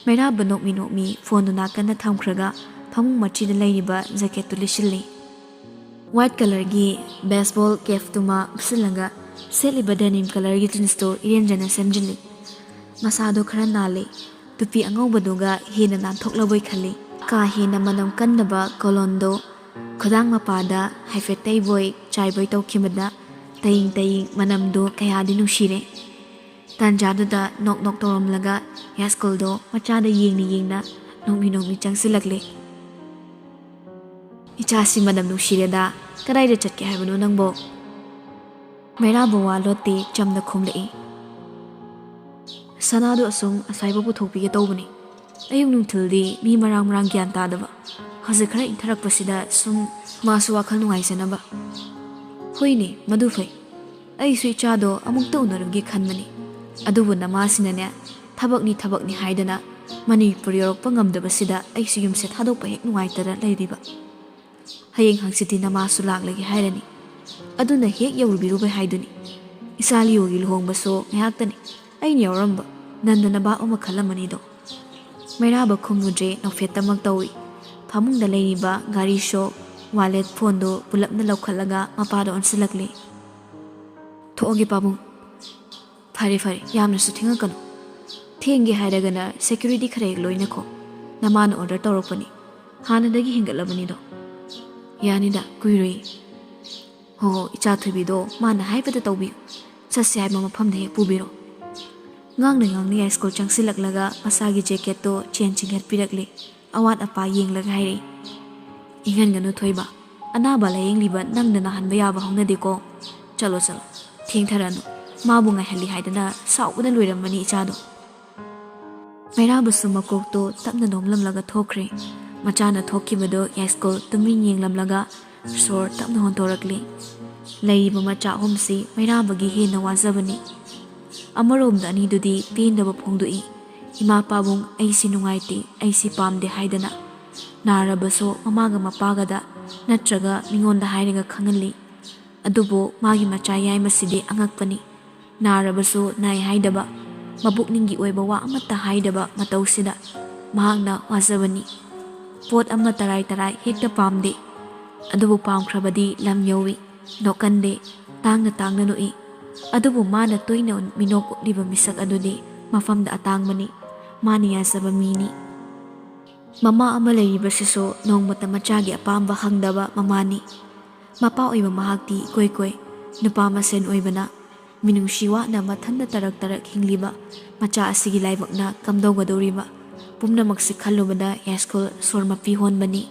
ꯃꯩꯔꯥꯕ ꯅꯣꯛꯃꯤ ꯅꯣꯛꯃꯤ ꯐꯣꯟꯗꯨ ꯅꯥꯀꯟꯗ ꯊꯝꯈ꯭ꯔꯒ ꯐꯃꯨꯡ ꯃꯆꯤꯗ ꯂꯩꯔꯤꯕ ꯖꯦꯀꯦꯠꯇꯨ ꯂꯤꯠꯁꯤꯜꯂꯤ꯫ ꯋꯥꯏꯠ ꯀꯂꯔꯒꯤ ꯕꯦꯁꯕꯣꯜ ꯀꯦꯞꯇꯨꯃ ꯎꯞꯁꯤꯜꯂꯒ ꯁꯦꯠꯂꯤꯕ ꯗꯦꯅꯤꯝ ꯀꯂꯔꯒꯤ ꯖꯤꯟꯁꯇꯨ ꯏꯔꯦꯟꯖꯅ ꯁꯦꯝꯖꯤꯜꯂꯤ꯫ ꯃꯁꯥꯗꯣ ꯈꯔ ꯅꯥꯜꯂꯤ꯫ ꯇꯨꯄꯤ ꯑꯉꯧꯕꯗꯨꯒ ꯍꯦꯟꯅ ꯅꯥꯟꯊꯣꯛꯂꯕꯣꯏ ꯈꯜꯂꯤ꯫ ꯀꯥ ꯍꯦꯟꯅ ꯃꯅꯝ ꯀꯟꯗꯕ ꯀꯣꯂꯣꯟꯗꯣ ꯈꯨꯗꯥꯡ ꯃꯄꯥꯗ ꯍꯥꯏꯐꯦꯠ ꯇꯩꯕꯣꯏ ꯆꯥꯏꯕꯣꯏ ꯇꯧꯈꯤꯕꯗ ꯇꯌꯤꯡ ꯇꯌꯤꯡ ꯃꯅꯝꯗꯨ ꯀꯌꯥꯗꯤ ꯅꯨꯡꯁꯤꯔꯦ꯫ ꯇꯥꯟꯖꯥꯗꯨꯗ ꯅꯣꯛ ꯅꯣꯛ ꯇꯧꯔꯝꯂꯒ ꯌꯥꯏꯁ꯭ꯀꯨꯜꯗꯣ ꯃꯆꯥꯗ ꯌꯦꯡꯅ ꯌꯦꯡꯅ ꯅꯣꯛꯃꯤ ꯅꯣꯛꯃꯤ ꯆꯪꯁꯤꯜꯂꯛꯂꯦ꯫ "ꯏꯆꯥꯁꯤ ꯃꯅꯝ ꯅꯨꯡꯁꯤꯔꯦꯗ, ꯀꯗꯥꯏꯗ ꯆꯠꯀꯦ ꯍꯥꯏꯕꯅꯣ ꯅꯪꯕꯣ?" ꯃꯩꯔꯥꯕ ꯋꯥ ꯂꯣꯠꯇꯦ ꯆꯝꯅ ꯈꯨꯝꯂꯛꯏ꯫ "ꯁꯅꯥꯗꯣ ꯑꯁꯨꯝ ꯑꯁꯥꯏꯕꯧ ꯄꯨꯊꯣꯛꯄꯤꯒꯦ ꯇꯧꯕꯅꯤ꯫ ꯑꯌꯨꯛ ꯅꯨꯡꯊꯤꯜꯗꯤ ꯃꯤ ꯃꯔꯥꯡ ꯃꯔꯥꯡ ꯒ꯭ꯌꯥꯟ ꯇꯥꯗꯕ꯫ ꯍꯧꯖꯤꯛ ꯈꯔ ꯏꯪꯊꯔꯛꯄꯁꯤꯗ ꯁꯨꯝ ꯃꯥꯁꯨ ꯋꯥꯈꯜ ꯅꯨꯡꯉꯥꯏꯖꯅꯕ꯫" "ꯍꯣꯏꯅꯦ, ꯃꯗꯨ ꯐꯩ꯫ ꯑꯩꯁꯨ ꯏꯆꯥꯗꯣ ꯑꯃꯨꯛꯇ ꯎꯅꯔꯨꯒꯦ ꯈꯟꯕꯅꯤ꯫ ꯑꯗꯨꯕꯨ ꯅꯃꯥꯁꯤꯅꯅꯦ, ꯊꯕꯛꯅꯤ ꯊꯕꯛꯅꯤ ꯍꯥꯏꯗꯅ ꯃꯅꯤꯄꯨꯔ ꯌꯧꯔꯛꯄ ꯉꯝꯗꯕꯁꯤꯗ ꯑꯩꯁꯨ ꯌꯨꯝꯁꯦ ꯊꯥꯗꯣꯛꯄ ꯍꯦꯛ ꯅꯨꯡꯉꯥꯏꯇꯅ ꯂꯩꯔꯤꯕ꯫ ꯍꯌꯦꯡ ꯍꯪꯆꯤꯠꯇꯤ ꯅꯃꯥꯁꯨ ꯂꯥꯛꯂꯒꯦ ꯍꯥꯏꯔꯅꯤ꯫ ꯑꯗꯨꯅ ꯍꯦꯛ ꯌꯧꯔꯨꯕꯤꯔꯨꯕ ꯍꯥꯏꯗꯨꯅꯤ꯫ ꯏꯆꯥ ꯂꯤꯌꯣꯒꯤ ꯂꯨꯍꯣꯡꯕꯁꯨ ꯉꯥꯏꯍꯥꯛꯇꯅꯤ ꯑꯩꯅ ꯌꯥꯎꯔꯝꯕ꯫ ꯅꯟꯗꯅ ꯚꯥꯞ ꯑꯃ ꯈꯜꯂꯝꯃꯅꯤꯗꯣ꯫" ꯃꯩꯔꯥꯕ ꯈꯨꯝꯃꯨꯗ꯭ꯔꯦ, ꯅꯣꯛꯐꯦꯠꯇꯃꯛ ꯇꯧꯏ꯫ ꯐꯃꯨꯡꯗ ꯂꯩꯔꯤꯕ ꯘꯥꯔꯤ ꯁꯣ, ꯋꯥꯂꯦꯠ, ꯐꯣꯟꯗꯨ ꯄꯨꯂꯞꯅ ꯂꯧꯈꯠꯂꯒ ꯃꯄꯥꯗ ꯑꯣꯟꯁꯤꯜꯂꯛꯂꯦ꯫ "ꯊꯣꯛꯑꯒꯦ ꯄꯥꯕꯨꯡ꯫" "ꯐꯔꯦ ꯐꯔꯦ, ꯌꯥꯝꯅꯁꯨ ꯊꯦꯡꯉꯛꯀꯅꯨ꯫ ꯊꯦꯡꯒꯦ ꯍꯥꯏꯔꯒꯅ ꯁꯦꯀ꯭ꯌꯨꯔꯤꯇꯤ ꯈꯔ ꯍꯦꯛ ꯂꯣꯏꯅꯈꯣ꯫ ꯅꯃꯥꯅ ꯑꯣꯔꯗꯔ ꯇꯧꯔꯛꯄꯅꯤ꯫ ꯍꯥꯟꯅꯗꯒꯤ ꯍꯦꯟꯒꯠꯂꯕꯅꯤꯗꯣ꯫" "ꯌꯥꯅꯤꯗ, ꯀꯨꯏꯔꯣꯏ꯫" "ꯍꯣ ꯍꯣ, ꯏꯆꯥ ꯊꯣꯏꯕꯤꯗꯣ ꯃꯥꯅ ꯍꯥꯏꯕꯗ ꯇꯧꯕꯤꯌꯨ꯫ ꯆꯠꯁꯦ ꯍꯥꯏꯕ ꯃꯐꯝꯗ ꯍꯦꯛ ꯄꯨꯕꯤꯔꯣ꯫" ꯉꯥꯡꯅ ꯉꯥꯡꯅ ꯌꯥꯏꯁ꯭ꯀꯨꯜ ꯆꯪꯁꯤꯜꯂꯛꯂꯒ ꯃꯁꯥꯒꯤ ꯖꯦꯀꯦꯠꯇꯣ ꯆꯦꯟ ꯆꯤꯡꯈꯠꯄꯤꯔꯛꯂꯦ꯫ ꯑꯋꯥꯠ ꯑꯄꯥ ꯌꯦꯡꯂꯒ ꯍꯥꯏꯔꯛꯏ꯫ "ꯏꯪꯍꯟꯒꯅꯨ ꯊꯣꯏꯕ, ꯑꯅꯥꯕ ꯂꯥꯌꯦꯡꯂꯤꯕ ꯅꯪꯅ ꯅꯥꯍꯟꯕ ꯌꯥꯕ ꯍꯧꯅꯗꯦꯀꯣ꯫ ꯆꯠꯂꯣ ꯆꯠꯂꯣ, ꯊꯦꯡꯊꯔꯅꯨ꯫ ꯃꯥꯕꯨ ꯉꯥꯏꯍꯜꯂꯤ ꯍꯥꯏꯗꯅ ꯁꯥꯎꯕꯅ ꯂꯣꯏꯔꯝꯃꯅꯤ ꯏꯆꯥꯗꯣ꯫" ꯃꯩꯔꯥꯕꯁꯨ ꯃꯀꯣꯛꯇꯣ ꯇꯞꯅ ꯅꯣꯝꯂꯝꯂꯒ ꯊꯣꯛꯈ꯭ꯔꯦ꯫ ꯃꯆꯥꯅ ꯊꯣꯛꯈꯤꯕꯗꯣ ꯌꯥꯏꯁ꯭ꯀꯨꯜ ꯇꯨꯃꯤꯟ ꯌꯦꯡꯂꯝꯂꯒ ꯁꯣꯔ ꯇꯞꯅ ꯍꯣꯟꯗꯣꯔꯛꯂꯤ꯫ ꯂꯩꯔꯤꯕ ꯃꯆꯥ ꯑꯍꯨꯝꯁꯤ ꯃꯩꯔꯥꯕꯒꯤ ꯍꯦꯟꯅ ꯋꯥꯖꯕꯅꯤ꯫ ꯑꯃꯔꯣꯝꯗ ꯑꯅꯤꯗꯨꯗꯤ ꯄꯦꯟꯗꯕ ꯐꯣꯡꯗꯣꯛꯏ꯫ "ꯏꯃꯥ ꯄꯥꯕꯨꯡ, ꯑꯩꯁꯤ ꯅꯨꯡꯉꯥꯏꯇꯦ, ꯑꯩꯁꯤ ꯄꯥꯝꯗꯦ" ꯍꯥꯏꯗꯅ꯫ ꯅꯥꯔꯕꯁꯨ ꯃꯃꯥꯒ ꯃꯄꯥꯒꯗ ꯅꯠꯇ꯭ꯔꯒ ꯃꯤꯉꯣꯟꯗ ꯍꯥꯏꯔꯒ ꯈꯪꯍꯜꯂꯤ꯫ ꯑꯗꯨꯕꯨ ꯃꯥꯒꯤ ꯃꯆꯥ ꯌꯥꯏꯃꯁꯤꯗꯤ ꯑꯉꯛꯄꯅꯤ꯫ ꯅꯥꯔꯕꯁꯨ ꯅꯥꯏ ꯍꯥꯏꯗꯕ, ꯃꯕꯨꯛꯅꯤꯡꯒꯤ ꯑꯣꯏꯕ ꯋꯥ ꯑꯃꯠꯇ ꯍꯥꯏꯗꯕ ꯃꯇꯧꯁꯤꯗ ꯃꯍꯥꯛꯅ ꯋꯥꯖꯕꯅꯤ꯫ ꯄꯣꯠ ꯑꯃ ꯇꯔꯥꯏ ꯇꯔꯥꯏ ꯍꯦꯛꯇ ꯄꯥꯝꯗꯦ꯫ ꯑꯗꯨꯕꯨ ꯄꯥꯝꯈ꯭ꯔꯕꯗꯤ ꯂꯝ ꯌꯧꯏ, ꯅꯣꯛꯀꯟꯗꯦ, ꯇꯥꯡꯅ ꯇꯥꯡꯅ ꯅꯣꯛꯏ꯫ ꯑꯗꯨꯕꯨ ꯃꯥꯅ ꯇꯣꯏꯅ ꯃꯤꯅꯣꯛ ꯎꯠꯂꯤꯕ ꯃꯤꯁꯛ ꯑꯗꯨꯗꯤ ꯃꯐꯝꯗ ꯑꯇꯥꯡꯕꯅꯤ꯫ ꯃꯥꯅ ꯌꯥꯖꯕ ꯃꯤꯅꯤ꯫ ꯃꯃꯥ ꯑꯃ ꯂꯩꯔꯤꯕꯁꯤꯁꯨ ꯅꯣꯡꯃꯇ ꯃꯆꯥꯒꯤ ꯑꯄꯥꯝꯕ ꯍꯪꯗꯕ ꯃꯃꯥꯅꯤ꯫ ꯃꯄꯥ ꯑꯣꯏꯕ ꯃꯍꯥꯛꯇꯤ ꯏꯀꯣꯏ ꯀꯣꯏ꯫ ꯅꯨꯄꯥ ꯃꯁꯦꯟ ꯑꯣꯏꯕꯅ ꯃꯤꯅꯨꯡꯁꯤ ꯋꯥꯠꯅ ꯃꯊꯟꯇ ꯇꯔꯛ ꯇꯔꯛ ꯍꯤꯡꯂꯤꯕ ꯃꯆꯥ ꯑꯁꯤꯒꯤ ꯂꯥꯏꯕꯛꯅ ꯀꯝꯗꯧꯒꯗꯧꯔꯤꯕ? ꯄꯨꯝꯅꯃꯛꯁꯤ ꯈꯜꯂꯨꯕꯗ ꯌꯥꯏꯁ꯭ꯀꯨꯜ ꯁꯣꯔ ꯃꯄꯤ ꯍꯣꯟꯕꯅꯤ꯫